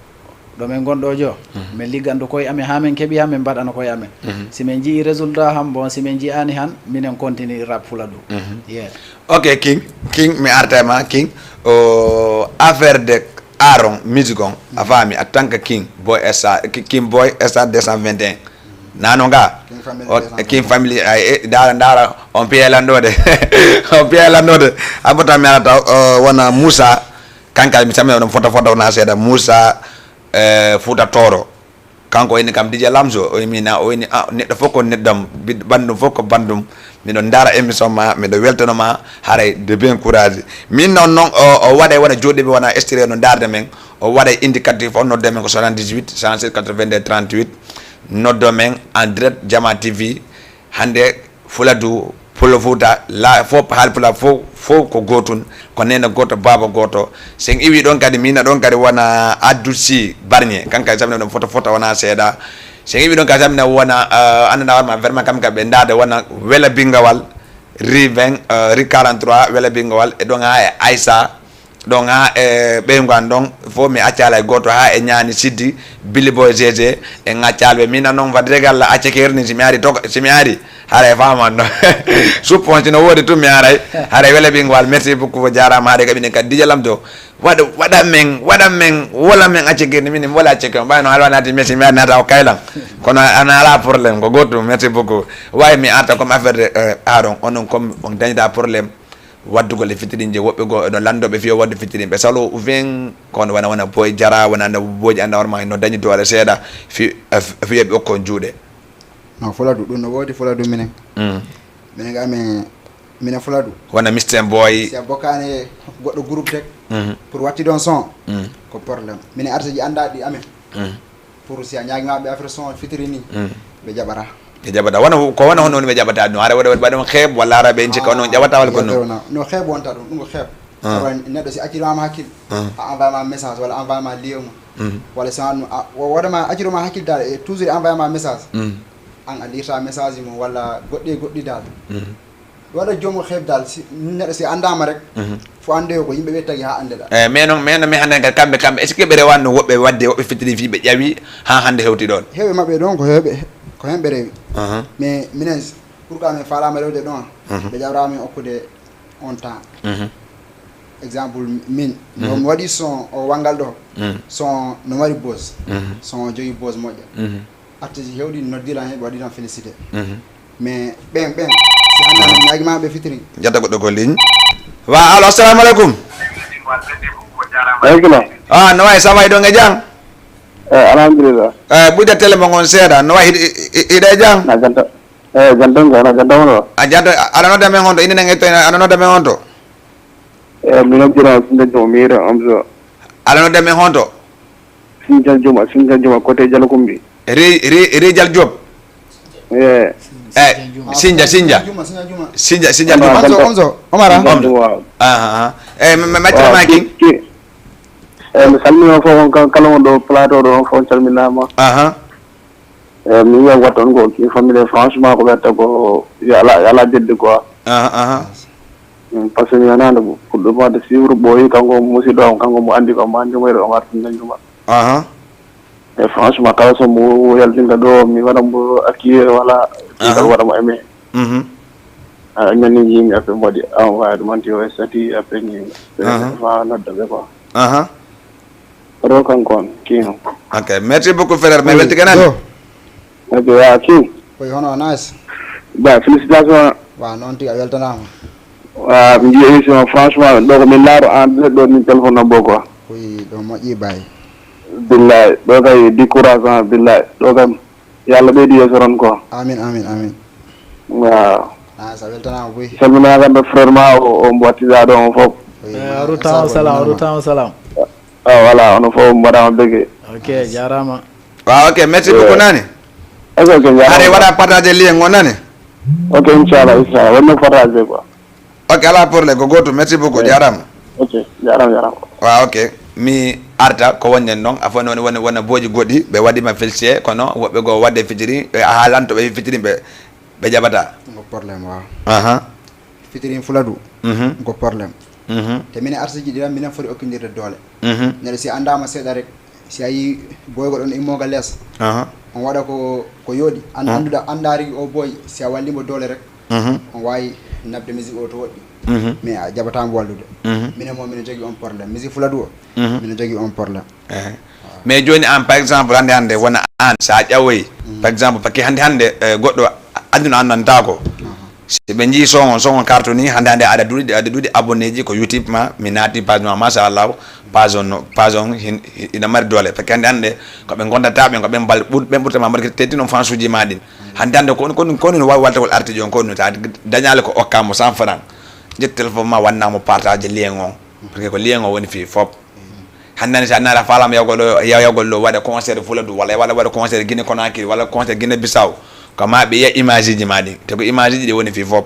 ɗo men gonɗo jo. Mhm. Men ligganɗo koye amen ha men keɓi han men mbaɗana koye amen. Mhm. Si men jii résultat han bon si men ji'ani han minen continue rap Fuladu. Mhm. Yeah. Ok, King, King, mi arta e ma, King. O, affaire de Aaron, musique on, a faami, en tant que King Boy Star, Ki-, King Boy Star deux cent vingt et un. Nano nga? King Family o, deux cent vingt et un. King Family, ay, eh, ndaara, ndaara, on piye lanɗo de. On piye lanɗo de. Abota mi ala taw, o, wona Moussa, kanka mi sami oɗon foto foto na seeɗa. Moussa, eh, Fouta Toro. Kanko o inni kam, D J Lamzo, o inni na, o inni, ah, neɗɗo fof ko neɗɗam, bid-, banndum fof ko banndum, Miɗo ndaara émission ma, miɗo weltano ma, haray de bien courage. Min noon, noon, o, o waɗay wona joɗiiɓe, wona extérieur no ndaarde men, o waɗay indicatif, o nodde men ko soixante-dix-huit, cent sept, quatre-vingt-deux, trente-huit, noddo men en direct Jama T V. Hannde Fuladu, Pullo Fuuta, la fof, Haalpulaar fof, fof ko gootun, ko neene gooto, baaba gooto. Sen iwi ɗon kadi, mina ɗon kadi wona Addu Si Barñe, kanka e samina ɗon foto, foto wona seeɗa. Sen iwi ɗon kadi samina wona, eh, annana warma, vraiment kam ka ɓe ndaade wona Wela Bingawal, rue vingt, eh, rue quarante-trois, Wela Bingawal, e ɗon haa e Aïssa, ɗon haa e ɓeyngu an ɗon, fof mi accaali hay gooto, haa e Ñaani Siddi, Billy Boy G G, en accaali ɓe. Mina noon fadde galla acce keerni, si mi ari to, si mi ari, haray faman no. Suppo on, si no woodi tun mi aray, haray Wela Bingawal, merci beaucoup, jaaraama, haray kaɓi ɗen kadi, Dija Lamdo, waɗa, waɗa men, waɗa men, wola men acce keerni, min mi wola acce keerni, ɓay no halwa naati, merci, mi ari naata o kaylan. Kono ana ala problème, ko goɗɗum, merci beaucoup. Wawi mi arta comme affaire de, euh, aron, onon comme on dañata problème. Waddugol e fitirinje, woɓɓe goo eɗo lanndoo ɓe fiyo waddu fitirin, ɓe saloo uven, kono wona, wona boy jara, wona anda booji anda horma no dañi doole seeɗa, fi-, eh, fiyo ɓe okkon juuɗe. Non, Fuladu, ɗum no woodi Fuladu minen. Mm. Minen ga amen, minen Fuladu. Wona Mister Boy. Si a bokkaani goɗɗo groupe tek, mhm, pour watti ɗon son, mm, ko problème. Minen artiste ji anndaa ɗi amen. Mm. Pour si a ñaagi ma ɓe affaire son fitiri ni, mm, ɓe jaɓata. Ɓe jaɓata. Wona ko wona hono woni ɓe jaɓata ɗum. Hara waɗa, waɗa, waɗa on xeeb walla hara ɓe cikka on jaɓata walla ko non? No, no xeeb wonta ɗum, ɗum ko xeeb. Ah. Awa neɗɗo si accirama hakkil, ah, a envoyé ma message walla envoyé ma lien mum. Mhm. Walla si a, a, o waɗama accirama hakkil dal e toujours envoyé ma message. Mhm. An a lirta message mum walla goɗɗi e goɗɗi dal. Mhm. Ɗum waɗa joomum xeeb dal, si neɗɗo si anndaama rek, mhm, fof annde ko yimɓe ɓe tagi haa annde ɗa. Eh, mais non, mais non, mais hannde kadi kamɓe, kamɓe, est-ce que ɓe rewanno woɓɓe waɗde, woɓɓe fitiri fii ɓe ƴawi haa hannde hewti ɗon? Heewɓe maɓɓe ɗon ko heewɓe, ko heen ɓe rewi. Aha. Mais minen, pourquoi min faalaama rewde ɗon? Mhm. Ɓe ƴawra min okkude on temps. Mhm. Exemple, min, mhm, no mi waɗi son o wanngal ɗo, mhm, son no mari buzz, mhm, son o jogii buzz moƴƴa. Mhm. Artiste heewɗi noddiran heen, ɓe waɗiran félicité. Mhm. Mais ɓen, ɓen, si hannde, mhm, mi ñaagi ma ɓe fitiri. Jatta goɗɗo ko ligne. Wa, allo, assalamu aleykum. Aleykum salam. Ah, no wayi, ça va, hiɗon e jam? Eh, alhamdulillah. Eh, ɓuyda télé mon on seeɗa, no wayi, hiɗ-, hiɗ-, hiɗa e jam? Na janta, eh, jantan ko, na jantan wano. A janta, aɗa nodda men honto, inde nden e to, aɗa nodda men honto? Eh, mi noddiran Sinja Juma, mi yira Amzo. Aɗa nodda men honto? Sinja Juma, Sinja Juma, côté Jalakumbi. Ri, ri, Rijal Diop. Eh. Eh, Sinja, Sinja. Sinja, Sinja. Sinja, Sinja Juma. Onzo, Onzo, Omara. Onzo. Waaw. Ah, ah, ah. Eh, ma, ma, ma, ah, ma, ki, ki. Eh, mi salmini on fof, on kala, kala on ɗo plateau ɗo, on fof calminaama. Aha. Eh, mi wiya watton ko ki famille, franchement, ko ɓetta ko, yo ala, yo ala jedde quoi. Aha, aha. Mm, parce que mi yanaande ko fuɗɗo ma de suivre ɓooyi, kanko mo musiɗɗo am, kanko mo anndi ko, mo anndi mo yeɗo, o ngarti nanjuma. Aha. E franchement, kala so mo yaltinta ɗo, mi waɗa mo accueillir, voilà, aha, mi waɗa mo aimé. Mhm. A ñanni yimɓe, après mbaɗi envoyé ɗum anti o statut, après ni, fa nodda ɓe quoi. Aha. Ro kanko on, King. Ok, merci beaucoup, frère. Mi welti kanan. Ok, ya, King. Koy hono nice. Ba, félicitations. Wa, noon tigi, a weltanaama. Wa, mi nji émission, franchement, ɗo ko min laaro en direct ɗo, min téléphone am boko. Koy ɗo moƴƴi bay. Billahi, ɗo kay découragement, billahi. Ɗo kam, yo Allah ɓeydu yeeso tan ko. Amin, amin, amin. Waaw. Ah, sa weltanaama buy. Salminaaka ɓe frère ma o, o mbo wattidaa ɗo on fof. Oui, eh, a ruttaama salam, a ruttaama salam. Ah, voilà, onon fof mbaɗaama bege. Ok, jaaraama. Waaw, ok, merci beaucoup, nani. Ok, ok, jaaraama. Allez, waɗa partager lien on, nani. Ok, inchallah, inchallah, wonno partager quoi. Ok, alaa problème, ko gootum, merci beaucoup, jaaraama. Ok, jaaraama, jaaraama. Waaw, ok, mi arta ko wonɗen ɗon, a fof woni, woni, wona booji goɗɗi, ɓe waɗiima félicité, kono woɓɓe goo waɗde fitiri, ɓe a haalanto ɓe fitiri ɓe, ɓe jaɓataa. Ngo problème, waaw. Aha. Fitirin Fuladu, mhm, ko problème. Mhm. Te minen artiste ji ɗi tan, minen foti okkindirde doole. Mhm. Neɗɗo si anndaama seeɗa rek, si a yii boy goɗɗo no immoo ga lees, aha, on waɗa ko, ko yooɗi. An-, mhm, annduɗa, anndaa rigi o boy, si a walli mo doole rek, mhm, on waawi naɓde musique o to woɗɗi. Mhm. Mais a jaɓataa mo wallude. Mhm. Minen mo, minen jogii on problème. Musique Fuladu o, mhm, minen jogii on problème. Ehe. Mais jooni an, par exemple, hannde, hannde wona an, so a ƴawoyi, mm, par exemple, parce que hannde, hannde, eh, goɗɗo aduna anndantaako. Aha. Si ɓe njii son on, son on kartoni, hannde, hannde aɗa duuɗi, aɗa duuɗi abonné ji ko YouTube ma, mi naati page ma, machallah, Page on no, page on hin-, hi-, ina mari doole, parce que hannde hannde ko ɓe ngondataa ɓen, ko ɓen mbal-, ɓur-, ɓen ɓurta ma mbaɗde teddi noon fansuuji ma ɗin. Hannde hannde ko woni, ko woni, ko woni waw-, waltagol artiji on, ko woni ta dañaali ko okka mo cent francs. Ƴetti téléphone ma, wanna mo partage lien on, parce que ko lien on woni fii fop. Hannde hannde si a naata faalama yawgol ɗo, yaw-, yawgol ɗo waɗa concert Fuladu, walla waɗa, waɗa concert Guinée Conakry, walla concert Guinée Bissau, ko ma ɓe yiya image ji ma ɗin, te ko image ji ɗi woni fii fop.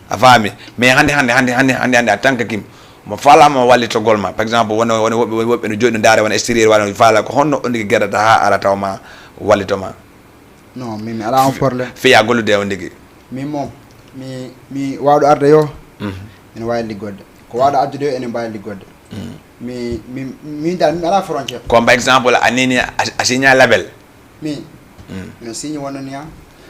A faami? Mais hannde, hannde, hannde, hannde, hannde, hannde, en tant que Kim, mo faalaama wallitogol ma. Par exemple, wona, wona woɓɓe, woɓɓe no jooɗi no ndaara, wona extérieur, wona faala, ko honno on tigi gerata haa ara taw ma wallito ma? Non, min mi alaa on problème. Fiya gollude e on tigi. Min moom, mi, mi waawɗo arde yo, mhm, ene waawi liggorde. Ko waawɗo addude yo, ene mbaawi liggorde. Mhm. Mi, mi, min dal, mi alaa frontière. Ko, par exemple, a nini a, a signa label. Mi, mm, mino signé wonno ni an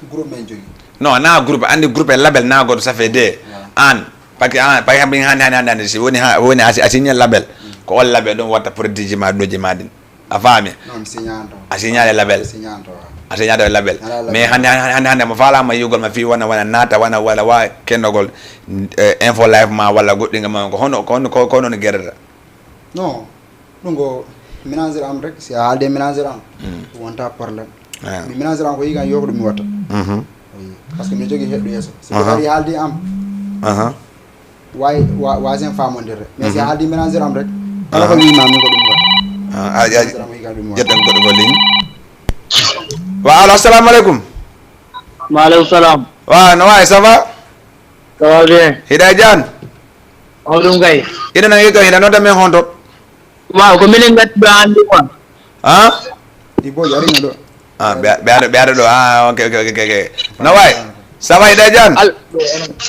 groupe men jogi. Non, na groupe, andi groupe e label na goto, ça fait deux. Voilà. An, parce que an, par exemple, hande, hande, hande, hande, si woni ha, woni a, a signé label. Mm. Ko on label ɗum watta produit ji ma, ɗoji ma ɗin. A faami? Non, mi signé an to. A signé e label. Mi signé an to, wa. A signé e label. Ala label. Mais hande, hande, hande, hande, mo faalama yugol ma fi wona, wona nata, wona, wona wa kendogol, eh, info live ma, walla goɗɗinga ma, ko hono, ko hono, ko, ko non gerata? Non, ɗum ko ménager am rek, si a haalde ménager am, mm, ɗum wonta problème. Ah. Mi ménager am ko yigan yo ko ɗum mi watta. Mhm. Oui. Parce que mi jogii heɗɗo yeeso. Si ko, aha, ari haaldi am, aha, wawi, wa-, wasen famondirde. Mais si a, mhm, haaldi ménager am rek, kala ko, aha, wima min ko ɗum mi watta. Ah, a, a, ménager am ko yigan ɗum mi watta. Ƴetten goɗɗo ko ligne. Wa, allo, assalamu aleykum. Maaleykum salam. Wa, no wayi, ça va? Ça va bien. Hiɗa e jam? O ɗum kay. Ina nangi kay, ina nodda men honto? Waaw, ko minen ngadduɗo hannde quoi. Ah? Ɗi boy arino ɗo. Ah, ɓe, ɓe ara, ɓe ara ɗo. Ah, ok, ok, ok, ok. No wayi? Ça va, hiɗa e jam? Al-,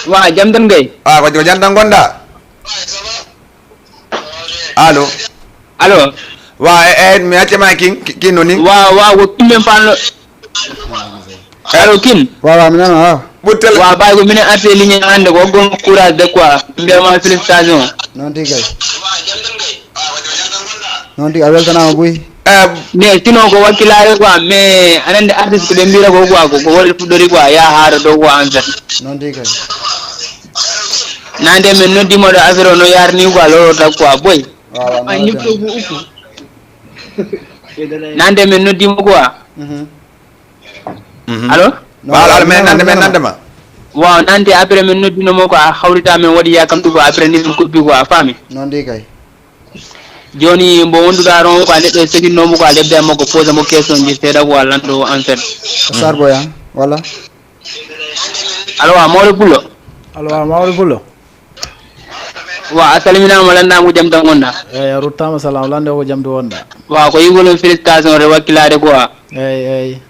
waaw, jam tan kay. Ah, ko, ko jam tan ngonɗa? Allo? Allo? Waaw, e, e, mi accama kin, ki-, kin no ni? Waaw, waaw, ko ɗum men fanno. Allo, Kin? Waaw, waaw, mi nana, waaw. Ɓuttel. Waaw, ɓay ko minen arti e ligne hannde, ko gonɗo courage de quoi. Mbiyama félicitation. Noon tigi kay. Noon tigi, a weltanaama buy. Eh. Mais sinon ko wakkilaare quoi, mais aɗa anndi artiste ko ɓe mbiyata ko quoi, ko, ko woni fuɗɗori quoi, yaa haara dow quoi en fait. Noon tigi kay. Nande min noddiima ɗo affaire o no yaarni quoi, lorota quoi, boy. Waaw, waaw, noon tigi. Nande min noddiima quoi. Mhm. Mhm. Allo? Waaw, allo, allo, men nande, men nande ma. Waaw, nande après min noddino mo ko a hawrita men waɗi yakam ɗum ko après ni min koppi ko a faami. Noon de kay. Jooni mbo wonduɗa ɗon ko a neɗɗo e seginnoomo ko a lebda e makko posa mo question ji seeɗa ko a lanndo en fait. Sarbo ya, wala? Allo, wa mawɗo Pullo. Allo, wa mawɗo Pullo. Wa a salminaama lanndaama ko jam tan ngonɗa. Eyi, a ruttaama salam, lannde o ko jam tan wonɗa. Wa ko yigol on félicitation re wakkilaade quoi. Eyi, eyi.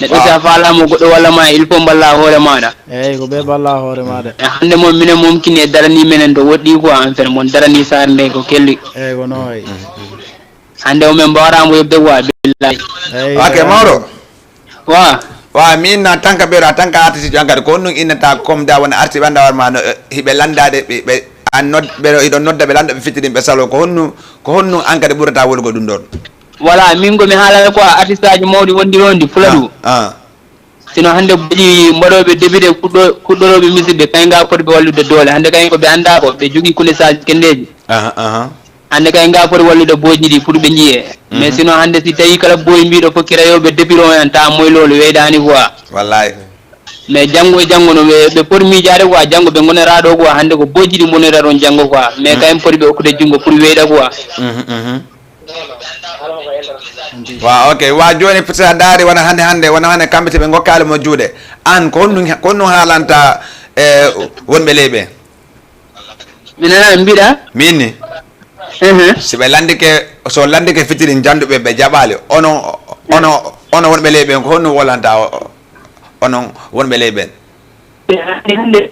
Neɗɗo si a faalaama goɗɗo walla ma, il faut mballa hoore maaɗa. Eyi, ko ɓe mballa hoore maaɗa. E hannde moom, minen moom, kine daranii menen to woɗɗi quoi, en fait, mon daranii saare nde ko kelli. Eyi, ko noon wayi. Hannde o min mbaawraama yobde quoi, billahi. Eyi, ok, eyi. Mawɗo. Wa. Wa, mi inna tanka ɓeeɗo, a tanka artiste an kadi, ko honɗum innata comme da wona artiste ɓe annda hoore ma no, eh, hiɓe lanndaade, ɓe, ɓe, an nod-, ɓe, hiɗon nodda ɓe lanndo ɓe fittirin ɓe salo, ko honɗum, ko honɗum an kadi ɓurata wolugo ɗum ɗon? Voilà, min ko mi haalata ko artiste aji mawɗi wonɗi ɗon ɗi fula ɗum. Ah. Sino hannde mboɗi mbaɗooɓe début de kuɗɗo-, kuɗɗorooɓe musique ɓe, kay nga foti ɓe wallude doole. Hannde kay ko ɓe annda ko, ɓe jogii connaissance kendeeji. Aha, aha. Hannde kay nga foti wallude booji ɗi pour ɓe njiyee. Mais sinon hannde si tawi kala booy mbiɗo fof kira yo ɓe début o en ta moy loolu weydaani quoi. Wallahi. Mais janngo e janngo no ɓe, ɓe poti miijaade quoi, janngo ɓe ngonora ɗo quoi, hannde ko booji ɗi mbonira ɗon janngo quoi. Mais kay poti ɓe okkude junngo pour weyda quoi. Mhm, mhm. Wa, ok. Wa, jooni, so a ndaari, wona hannde, hannde, wona hannde, kamɓe si ɓe ngokkaali mo juuɗe. Aan, ko honɗum, ko honɗum haalanta, eh, wonɓe ley ɓe? Mi nana, mbiɗa? Miin ni? Mhm. Si ɓe lanndike, so lanndike fitirin jannduɓe, ɓe jaɓaali, ono, ono, ono wonɓe ley ɓen, ko honɗum wolanta o-, onon wonɓe ley ɓen? Hannde, hannde,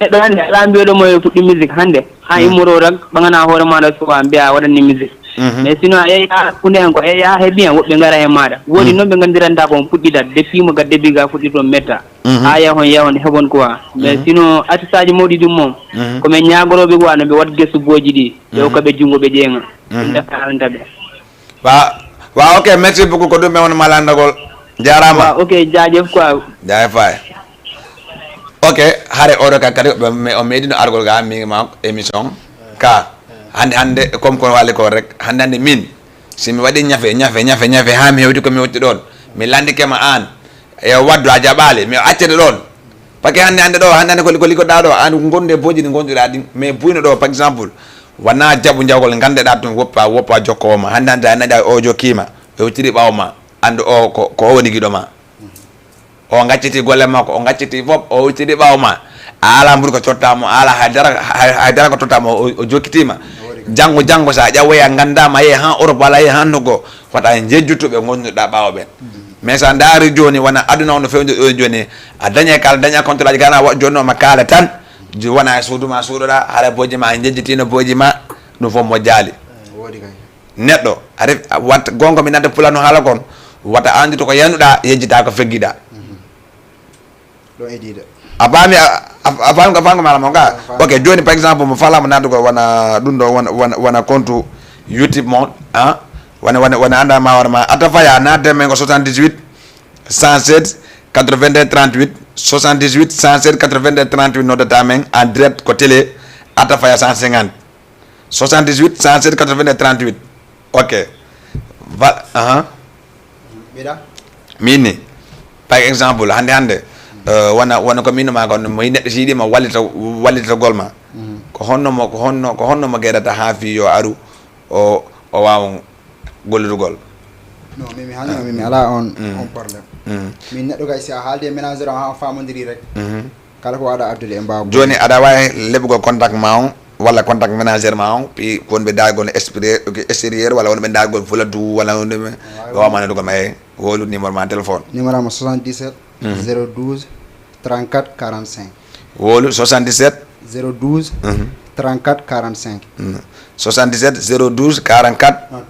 neɗɗo hannde alaa mbiyoɗo mo yo fuɗɗi musique hannde. Haa immoroo tan, ɓaŋanaa hoore maaɗa suka mbiya a waɗanni musique. Mhm. Mais sinon a yeeya hakkunde hen ko yeeya heɓi hen, woɓɓe ngara he maaɗa. Woodi noon ɓe nganndiranta ko on puɗɗitat, depuis mo ga début ga fuɗɗi toon metta. Mhm. Haa yahon, yahon, heɓon quoi. Mais sinon artiste aji mawɗi ɗum moom, ko men ñaagorooɓe quoi no ɓe waɗ gesu booji ɗi. Ɓe hokka ɓe junngo ɓe ƴeeŋa. Ɗum ɗaɓɓa haalanta ɓe. Wa, wa, ok, merci beaucoup. Ko ɗum ɓe won ma lanndagol. Jaaraama. Wa, ok, jaajëf quoi. Jaajëf waay. Ok, hare oɗo ka kadi, ɓe, me, o meeɗino argol ga, mi ma émission ka. Hannde, hannde, comme ko waali ko rek, hannde, hannde min, si mi waɗi ñafe, ñafe, ñafe, ñafe, haa mi hewti ko mi hewti ɗoon, mi lanndike ma aan, e waddu a jaɓaali, mi accete ɗoon. Parce que hannde, hannde ɗo, hannde, hannde ko, ko liggoɗaa ɗo, aan gonde booji ɗi ngonduɗaa ɗin, mais buyno ɗo, par exemple, wonaa jaɓu jawgol, nganndeɗaa ɗum, woppa, woppa jokkoowo ma. Hannde, hannde, a naƴa o jokkiima, o hewtiri ɓaawo ma, anndu o ko, ko o woni giɗo ma. O gacciti golle makko, o gacciti fof, o hewtiri ɓaawo ma. A alaa mburu ko totta mo, a alaa hay dara, hay, hay dara ko totta mo, o, o jokkitima. Janngo, janngo, so a ƴawoya, nganndaama, yehi haa Europe walla yehi haa nokku, fota e njejjutuɓe ngonduɗa ɓaawo ɓen. Mais so a ndaari jooni, wona aduna o no fewndi ɗo jooni, a daña kala, daña contrat ji, gana wa-, jooni o ma kaala tan, jo-, wona e suudu ma suuɗoɗa, hara booji ma, a njejjitino booji ma, ɗum fof moƴƴaali. Woodi kay. Neɗɗo, a ref-, a wat-, gonga mi nanta pula no haala kon, wata andu to ko yanuɗa, yejjita ko feggiɗa. Mhm. Ɗo edida. A faami, a, a, a faami ko, faami ko maala mon ka? A faami. Ok, jooni, par exemple, mo faalama naatugol wona ɗum ɗo, wona, wona, wona compte YouTube mon, ah? Wona, wona, wona anda ma hoore ma. Atafaya, naatde men ko soixante-dix-huit, cent seize, quatre-vingt-deux, trente-huit, soixante-dix-huit, cent seize, quatre-vingt-deux, trente-huit, noddata men en direct ko télé Atafaya cent cinquante. Soixante-dix-huit, cent sept, quatre-vingt-deux, trente-huit. Ok. Va-, aha. Mbiɗa? Min ni, par exemple, hannde, hannde, eh, wona, wona ko min ma kon, mo neɗɗo si yiɗi ma wallita, wallitagol ma. Mhm. Ko honno mo, ko honno, ko honno mo geɗata haa fii yo aru, o, o waawa gollirgol? Non, min mi haalno, min mi alaa on, mm, on problème. Mm. Min neɗɗo kay, si a haaldi e ménageur o, haa on faamondiri rek. Mhm. Kala ko aɗa addude e mbaaw. Jooni aɗa waawi heɓugol contact ma on, walla contact ménageur ma on, puis ko wonɓe daagol extérieur, extérieur, walla wonɓe daagol Fuladu, walla wonɓe, waawi, ɓe waawa nanndugol ma, eey, wowlu numéro ma téléphone. Numéro am soixante-dix-sept, mhm, zéro douze, trente-quatre, quarante-cinq. Wowlu soixante-dix-sept? Zéro douze, mhm, trente-quatre, quarante-cinq. Mm. Soixante-dix-sept, zéro douze, quarante-quatre? Non,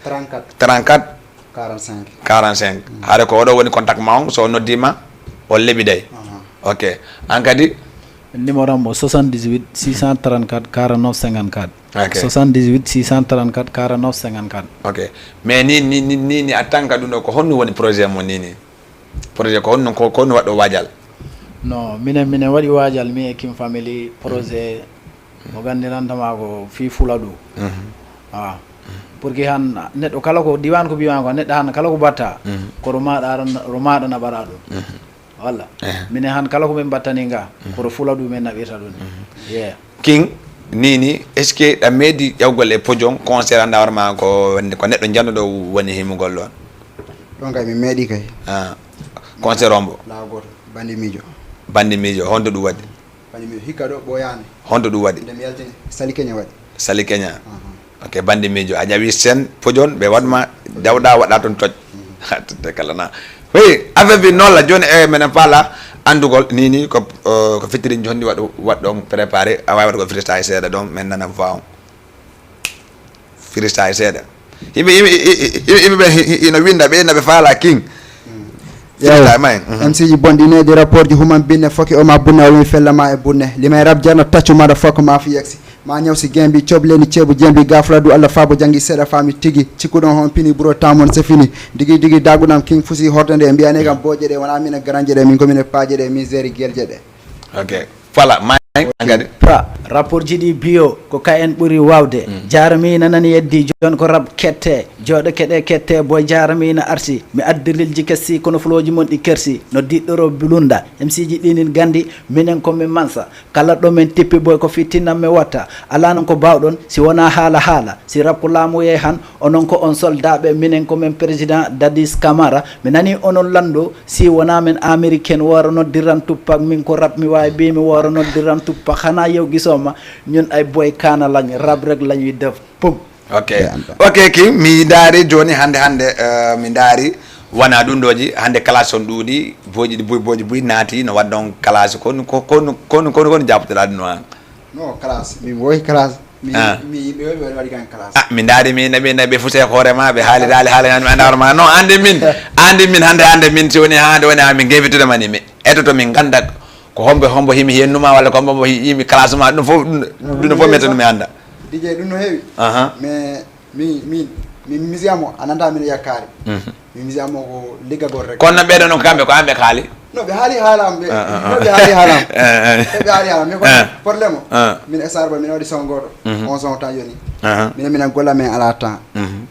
trente-quatre. Trente-quatre? Quarante-cinq. Quarante-cinq. Mm. Haade ko oɗo woni contact ma on, so o noddiima, o leɓiday. Aha. Ok. An kadi? Numéro am o soixante-dix-huit, six cent trente-quatre, quarante-neuf, cinquante-quatre. Ok. Soixante-dix-huit, six cent trente-quatre, quarante-neuf, cinquante-quatre. Ok. Mais ni, ni, ni, ni, ni, a tan ka ɗum ɗo, ko honno woni projet mo ni ni? Projet ko honno, ko, ko honno waɗɗo waajal? Non, minen, minen waɗi waajal, mi e King Family, projet mo ganndiranta ma ko fii Fuladu. Mhm. Ah. Pour que han neɗɗo kala ko diiwaan ko mbiiwaan ko, neɗɗo han kala ko mbatta, mhm, ko ro maaɗa aran-, ro maaɗa naɓara ɗum. Mhm. Walla? Ehe. Minen han kala ko min mbattani nga, mhm, ko ro Fuladu min naɓirta ɗum. Mhm. Yeah. King, ni, ni, est-ce que ɗa meeɗi ƴawgol e Pojon concert, annda hoore ma ko, ko neɗɗo jannuɗo woni himugol ɗon? Ɗon kay mi meeɗi kay. Ah. Concert on mbo? Laa gooto. Bandi Miijo. Bandi Miijo, honto ɗum waɗi? Bandi Miijo, hikka ɗo ɓooyaani. Honto ɗum waɗi? Nde mi yaltini, Sali Keña waɗi. Sali Keña. Aha. Ok, Bandi Miijo, a ƴawi scène Pojon, ɓe waɗma, dawɗa waɗa toon toj. Mhm. Ha, tedde kala na. Oui, affaire bi noon la, jooni, e, menen faala anndugol, ni, ni, ko, eh, ko featuring jonni waɗ-, waɗɗon préparé, a waawi waɗugol freestyle seeɗa ɗon, men nana voix on. Freestyle seeɗa. Yimɓe, yimɓe, yimɓe, yimɓe ɓe hi-, hi-, hino winnda, ɓe ina ɓe faala King. Mm. Freestyle may. Mhm. M C ji bonɗi ne, di rapport ji human binne, foki o ma bunne, o woni fella ma e bunne. Limay rap jarna taccu ma da fokko ma fi yeksi. Ma ñaw si gembi, cobleni ceebu jembi, gafla du Allah fabo jangi seeɗa fami tigi. Cikkuɗon hon pini buro tamon c'est fini. Digi digi dagunam King fusi horde nde, mbiyane kam boje ɗe, wona mina garanje ɗe, min ko mine paje ɗe, min zeri gelje ɗe. Ok. Voilà, may an kadi. Pra, rapport ji ɗi bio, ko ka en ɓuri wawde. Mm. Jarami na nani yeddi, jon ko rap kette, joɗo keɗe kette, boy jarami na arsi. Mi addi lilji kessi, kono floji mon ɗi kersi. No diɗɗoro blunda, M C ji ɗinin gandi, minen ko mi mansa. Kala ɗo min tippi boy ko fittinam mi watta. Alaa non ko baawɗon, si wonaa haala haala. Si rap ko laamu yey han, onon ko on soldaaɓe, minen ko men président Dadis Camara. Mi nanii onon lanndo, si wonaa men Ameriken waro noddiran Tupac, min ko rap mi waawi, ɓii mi waro noddiran Tupac. Xanaa yow gisoo ma, ñun ay boy kaana lañ, rap rek lañuy def. Pum. Ok. Ok, King, mi ndaari jooni hannde, hannde, eh, mi ndaari wona ɗum ɗooji, hannde classe on ɗuuɗi, booji, bo-, booji buy naati, no waɗ ɗon classe, kono, ko-, kono, kono, kono, kono jaabotoɗaa ɗum no aan? No, classe, mi woyi classe, mi, ah, mi yimɓe woyi ɓe waɗi kan classe. Ah, mi ndaari mi naɓi, naɓi fuse hoore ma, ɓe haali daali haala, mi annda hoore ma. No, anndi min, anndi min hannde, hannde min, si woni hannde woni haa min ngewitude ma ni, mi etoto min ngannda ko hombo, hombo himi hennuma, walla ko hombo, hombo hi-, himi classe ma, ɗum fof, ɗum, ɗum fof mi etano mi annda. D J, ɗum no heewi. Aha. Mais mi, mi, mi, mi siyamo, a nanta min yakkaari. Mhm. Mi misi ammo ko liggagol rek. Kono noon ɓeɗo noon ko kamɓe, ko an ɓe kaali? No, ɓe haali haala am, ɓe. Ah, ah, ah. No, ɓe haali haala am. Eh, eh. Ɓe haali haala am. Mais ko problème o. Ah. Min e Sarba, min waɗi son gooto. Mhm. On son tan yoni. Aha. Minen, minen golla men ala temps. Mhm.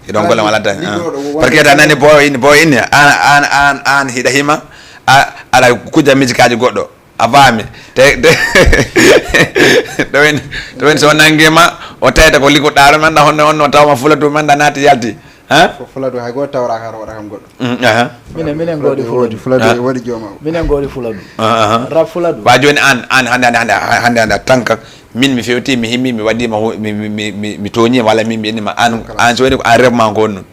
Hiɗon golla wala tan. Liggooɗo wo-, parce que ta nani bo in, bo in, an, an, an, an hiɗa hima, a, aɗa kujja misikaji goɗɗo. A faami? Te, te, ɗo en, ɗo en so nanngima, o tawta ko liggotɗa ɗo, manda honno, honno tawma fula du, manda naati yalti. Ha? Fo-, fula du, hay gooto tawra ka waɗa kam goɗɗo. Mm, aha. Minen, minen goodi fula du. Fula du, ah, waɗi jooma o. Minen goodi fula du. Ah, aha. Rap fula du. Wa joni an, an hande, hande, hande, hande, hande, tanka, min mi fewti, mi himmi, mi waɗi ma hu-, mi, mi, mi, mi, mi tooñi, walla min mi inni ma an, an so woni ko an ref ma ko honno.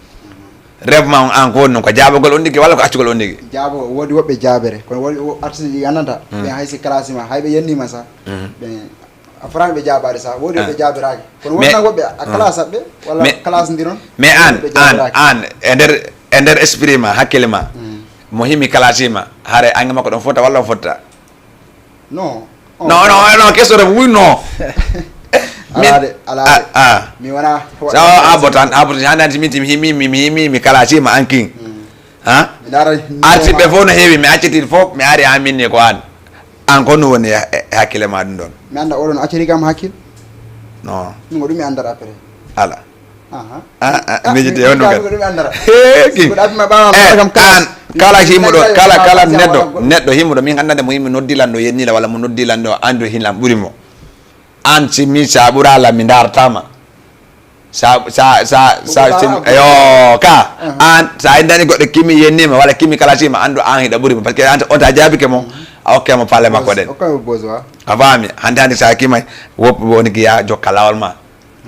Ref ma on an ko honno, ko jaabagol on ɗigi walla ko accugol on ɗigi? Jaabo, woodi woɓɓe jaabere, kono woodi o-, artiste ɗi annata, mm, ɓe hay si classe ma, hay ɓe yennima sa, mm, ɓe a farani ɓe jaabaade sa, woodi, ah, woɓɓe jaabiraaki. Kono mais, wonnan woɓɓe a, ah, classe aɓɓe, walla mais, classe ndi noon, mais an, woodi woɓɓe an, jaabiraaki. An, e nder, e nder esprit ma, hakkille ma, mm, mo himi classe ma, hare ange makko ɗon fota walla on fotta? Non. Non, non, non, question de oui, non. Min, alaa de, alaa de. Ah, ah. Mi wona ho-, sa o abotan, abotan, hande hande min timi himi, mi, mi himi, mi kala si ma ankin. Mm. Ha? Mi ndaara arti ɓe fof no heewi, mi acciti fof, mi ari ha min ni ko an. An ko no woni e, e hakkille ma ɗum ɗon? Mi annda oɗon acciri kam hakkil. Non. Min ko ɗum mi anndata après. Ala. Aha. Ah, ah, ah, miijide mi, on ɗum mi kadi. Ɗum anndata. He, ki. Ko ɗaɓɓi ma ɓaawa, eh, kam kala. An, kala himmuɗo, kala, kala neɗɗo, neɗɗo himmuɗo, min anndande mo yimmi noddi lanɗo, yennila walla mo noddi lanɗo, andu hinlam ɓuri mo. An si min sa ɓura lan mi ndaratama. Sa, sa, sa, sa, sim, yo, ka. Aha. An, sa indani goɗɗo kimi yennima, walla kimi kala sima, andu an hiɗa ɓuri mo. Parce que an, on ta jaabike mo, a okke mo palle makko ɗen. Okke mo bozo, wa. A faami, hande hande sa kimay, wop, woni giya, jokka lawol ma.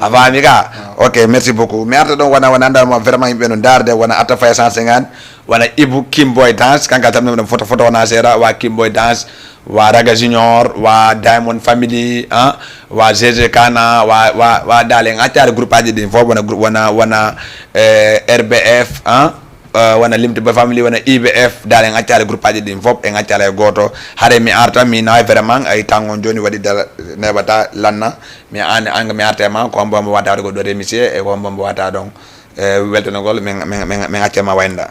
A faami ka? Ah. Ok, merci beaucoup. Mi arta ɗon wona, wona andal mo vraiment yimɓe no darde, wona Atta Faye cent cinquante, wona Ibu Kimboy Dance, kanka tammi ɗon photo, photo wona seeɗa, wa Kimboy Dance, wa Raga Junior, wa Diamond Family, hein, wa G G Kana, wa, wa, wa Dale, en accare groupe aji ɗin fof, wona groupe, wona, wona, eh, R B F, hein, eh, wona Limti Boy Family, wona I B F, Dale, en accare groupe aji ɗin fof, en accare e gooto. Hare mi arta, mi nawi vraiment, ay tangon joni waɗi dala, neɓata lanna. Mi an, an mi arta e ma, ko hombo mbo wata ko ɗo remercier, e ko hombo mbo wata ɗon, e weltanogol, min, min, min, min acca ma waynda.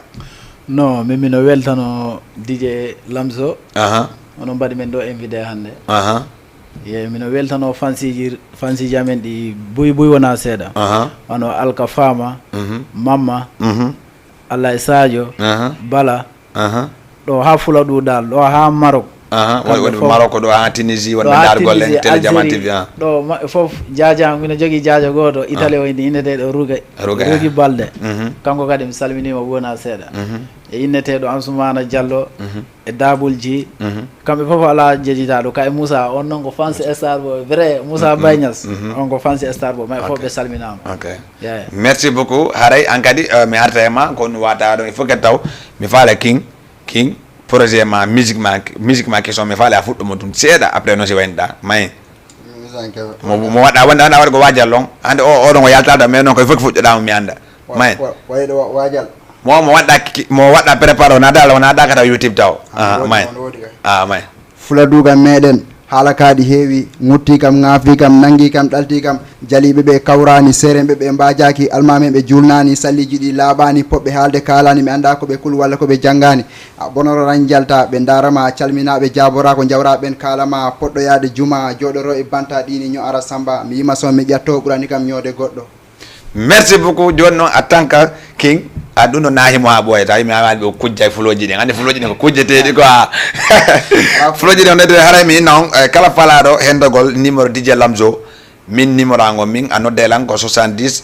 Non, min mino weltano D J Lamzo. Aha. Onon mbaɗi min ɗo invité hannde. Aha. Ye, mino weltano fansiji, fansiji amen ɗi buy buy wona seeɗa. Aha. Wano Alka Fama, mhm, Mamma, mhm, Alay Sadio, aha, Bala. Aha. Ɗo ha Fula ɗuɗal, ɗo ha Maroc. Aha, woni, kamɓe woni fof. Maroc ɗo ha Tunisie, wonɓe ɗo ha dar golle Tunisie, Télé Jama Algérie, T V, ah. Ɗo maɓɓe fof, jaaja, mino jogii jaaja gooto, ah, Italie o indi, inneteeɗo Ruga, Ruga, Rugi Balde. Mhm. Kanko kadi mi salminiima wona seeɗa. Mhm. E inneteeɗo Ansoumana Diallo, mhm, e Dabul Ji. Mhm. Kamɓe fof alaa jejitaaɗo, kay Moussa, on noon ko fans star boy, vrai Moussa, mhm, Baye Niass, mhm, on ko fans star boy, maɓɓe fof, ok, ɓe salminaama. Ok. Yeah. Merci beaucoup. Haray an kadi, euh, mi arta e ma, ko ɗum wata ɗon, il faut que taw mi faala King, King, projet ma, musique ma, musique ma question, mi faala a fuɗɗo mo ɗum seeɗa, après noon si waynoɗa, may. Musique kewa. Mo, mo waɗa, wonde, wonde a waɗa ko waajal ɗon, hande o, o ɗon o yaltata, mais noon ko il faut que fuɗɗoɗa mo mi annda. Wa-, may. Wa-, wayɗo wa-, waajal. Mo, mo waɗa ki-, mo waɗa préparé, o naada, o naada ka taw YouTube taw. Ah, ah, woodi, may. On woodi kay. Ah, may. Fula duugal meɗen, haala kaaɗi heewi, ŋutti kam, ŋaafi kam, nanngi kam, ɗalti kam, jaliiɓe ɓe kawraani, seeremɓe ɓe mbaajaaki, almaami ɓe juulnaani, salliiji ɗi laaɓaani, poɓɓe haalde kaalaani, mi anndaa ko ɓe kul walla ko ɓe janngaani. A bonoro ran jalta, ɓe ndaarama, calminaa, ɓe jaaboraa ko njawraa ɓen kaalama, poɗɗo yaade juma, jooɗoro e banta ɗiini ño ara samba, mi yima son, mi ƴatto, ɓurani kam ñoode goɗɗo. Merci beaucoup. Jooni noon, en tant que King, a ɗum no naahi mo haa ɓooya, tawi mi awaani ɓe o kujja e fulooji ɗin. Anndi fulooji ɗin ko kujjeteeɗi quoi. Fulooji ɗin on nodde haray mi inna on, eh, kala falaaɗo hendogol numéro D J Lamzo, min numéro ango min, a nodde lan ko soixante-dix,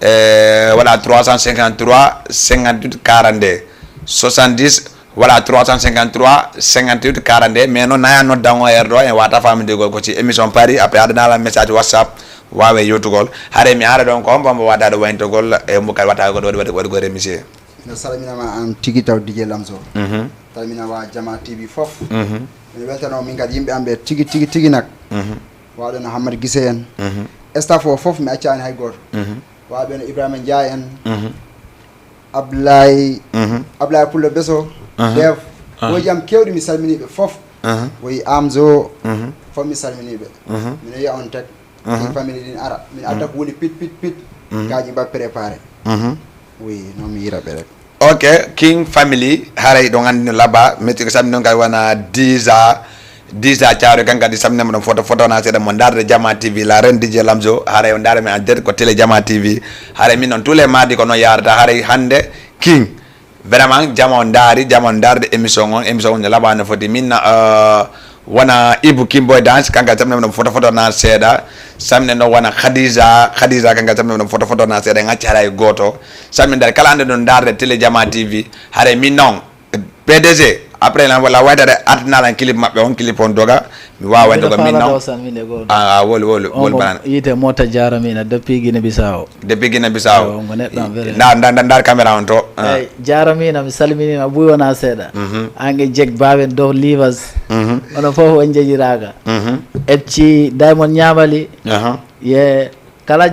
eh, voilà, trois cent cinquante-trois, cinquante-huit, quarante-deux. Soixante-dix, voilà, trois cent cinquante-trois, cinquante-huit, quarante-deux, mais noon naya noddan o heure ɗo, en wata famindigol ko si émission paari, après aɗa naala message WhatsApp, wawe yewtugol. Hare mi ara ɗon ko hombo mbo wata ɗo wayntogol, e mbo kadi wata ko ɗo waɗi, waɗi, waɗi ko remisé. Ina salminama an tigi taw D J Lamzo. Mhm. Salminama Jama T V fof. Mhm. Ina weltano min kadi yimɓe am ɓe tigi, tigi, tigi nak. Mhm. Waɗo no Hammad Gise en. Mhm. Staff o fof mi accani hay goto. Mhm. Waɓe no Ibrahima Ndiaye en. Mhm. Ablaye, mhm, Ablaye Pullo Beso, aha, Dev, aha, woji am kewɗi, mi salmini ɓe fof. Aha. Woyi Amzo, mhm, fof mi salmini ɓe. Mhm. Mino yiya on tek, mhm, famille ɗin ara. Min, mhm, adda ko woni pit, pit, pit. Mhm. Kaji mba préparé. Mhm. Oui, noon mi yira ɓe rek. Ok, King Family, haray ɗon anndi no laba, mais ko samni noon kadi wona Disa, Disa Thiaroye, kan kadi samni mo ɗon photo, photo na seeɗa mo ndaarde Jama T V, la reine D J Lamzo, haray o ndaara mi en direct ko télé Jama T V, haray min noon tous les mardis ko noon yaarata, haray hannde King, vraiment Jama o ndaari, Jama o ndaarde émission on, émission on no laba no foti, min na, euh, wona Ibu Kimboy Dance, kanka samne ɗon photo photo na seeɗa, samne ɗon wona Khadija, Khadija kanka samne ɗon photo photo na seeɗa, en acci haray gooto, samne ndaari kala hannde ɗon ndaarde télé Jama T V, haray min noon, P D G, après lan wala waydare artinalan clip maɓɓe on, clip on doga, mi wawa doga min noon. A wol wol wol banana. Yite mota jaramina depuis Guinée Bissau. Depuis Guinée Bissau. Nda nda nda ndar caméra on to. Ay, jaramina mi salminima buy wona seeɗa. Ange jeg bawen dow livers. Ono fof on jejiraga. Ecci Diamond Ñamali. Ye kala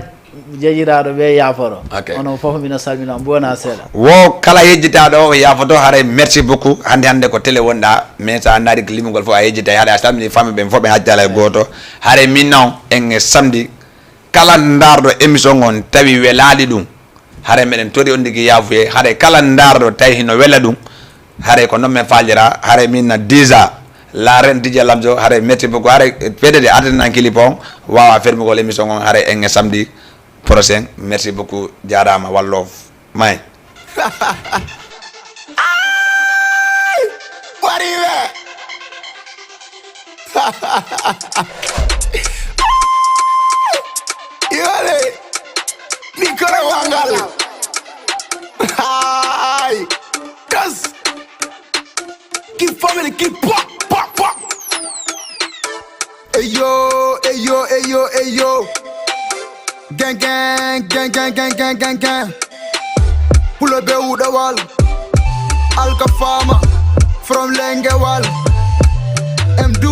jejiraɗo ɓe yaforo. Ono fof mina salmina on buy wona seeɗa. Wo kala yejjitaɗo o yafoto haray merci beaucoup hande hande ko télé wonɗa mais sa ndaari ko limugol fof a yejjitay haɗa a salmini famille ɓen fof ɓe haccala e goto haray min noon en e samedi kala ndaarɗo émission on tawi welaali ɗum haray meɗen tori on ndigi yaafuye haray kala ndaarɗo tawi hino wela ɗum haray ko noon men faalira haray min na déjà la reine D J Lamzo haray merci beaucoup haray fedede adana clip on wawa fermugol émission on haray en e samedi prochain merci beaucoup jarama wallof may Bariwe. Iwale. Mikoro wangal. Hi. Yes. Keep family, keep pop, pop, pop. Eyo, eyo, eyo, eyo. Gang, gang, gang, gang, gang, gang, gang, gang. Pulo be Udawal. Alka Farmer from Lengewal. M D.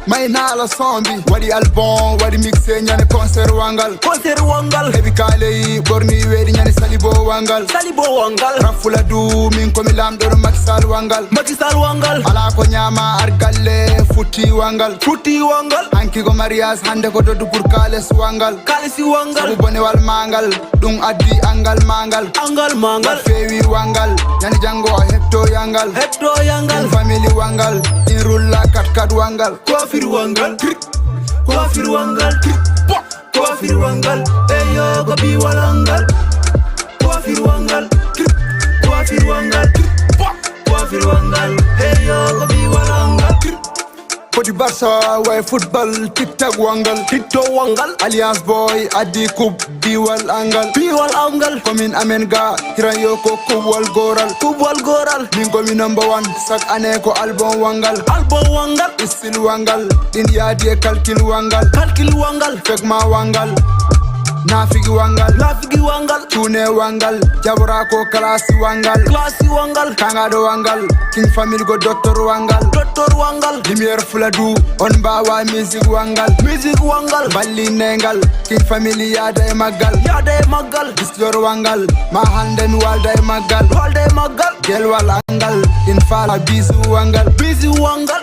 May nala sombi. Wadi album, wadi mixé, nyane concert wangal. Concert wangal. Ebi kale yi, borni wedi nyane salibo wangal. Salibo wangal. Rafula du, min komi lamdo Macky Sall wangal. Macky Sall wangal. Ala ko nyama argalle, futti wangal. Futti wangal. Anki ko mariage, hande ko dodu pour kales wangal. Kalisi wangal. Sabu bonewal mangal. Ɗum addi angal mangal. Angal mangal. Feewi wangal. Ñande janngo o heɓto yangal. Heɓto yangal. Ɗum family wangal. Ɗin rulla kat kat wangal. Kofir wangal. Kofir wangal. Kofir wangal. Eyo ko bi walangal. Kofir wangal. Kofir wangal. Kofir wangal. Eyo ko bi walangal. Foti Barça way football tiktak wangal tiktok wangal alliance boy addi coupe biwal angal biwal angal komin amen ga hiran yo ko kubwal goral kubwal goral min komi number one chaque année ko album wangal album wangal istil wangal ɗin yaadi e calcul wangal calcul wangal fekma wangal nafigi wangal nafigi wangal cuune wangal jabora ko classe wangal classe wangal kangaɗo wangal king famille go docteur wangal docteur wangal lumière fuladu on mbawa musique wangal musique wangal ballinengal king famille yaada e maggal yaada e maggal histoire wangal ma hande mi walda e maggal walda e maggal gelwal angal in fala bisu wangal bisu wangal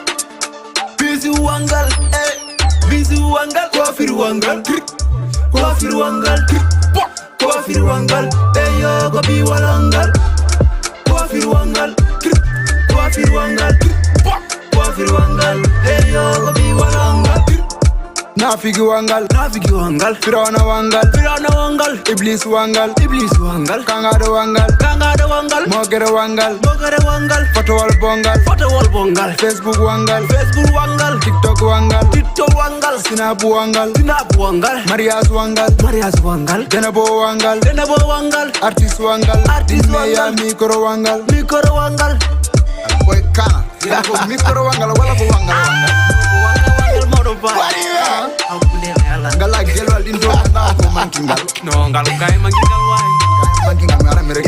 bisu wangal eh bisu wangal kofir wangal kofir wangal kofir wangal eyo ko bi walangal kofir wangal kofir wangal kofir wangal eyo ko bi walangal nafigi wangal nafigi wangal firawna wangal firawna wangal iblis wangal iblis wangal kangaɗo wangal kangaɗo wangal mogere wangal mogere wangal fotowol bongal fotowol bongal facebook wangal facebook wangal tiktok wangal tiktok wangal sinabu wangal sinabu wangal mariage wangal mariage wangal denabo wangal denabo wangal artiste wangal artiste wangal micro wangal micro wangal boy kana ko micro wangal wala ko wangal wangal mawɗo ba ngala gelwal ɗin to ko mankingal no ngal kay mankingal waay mankingal mi ara mi rek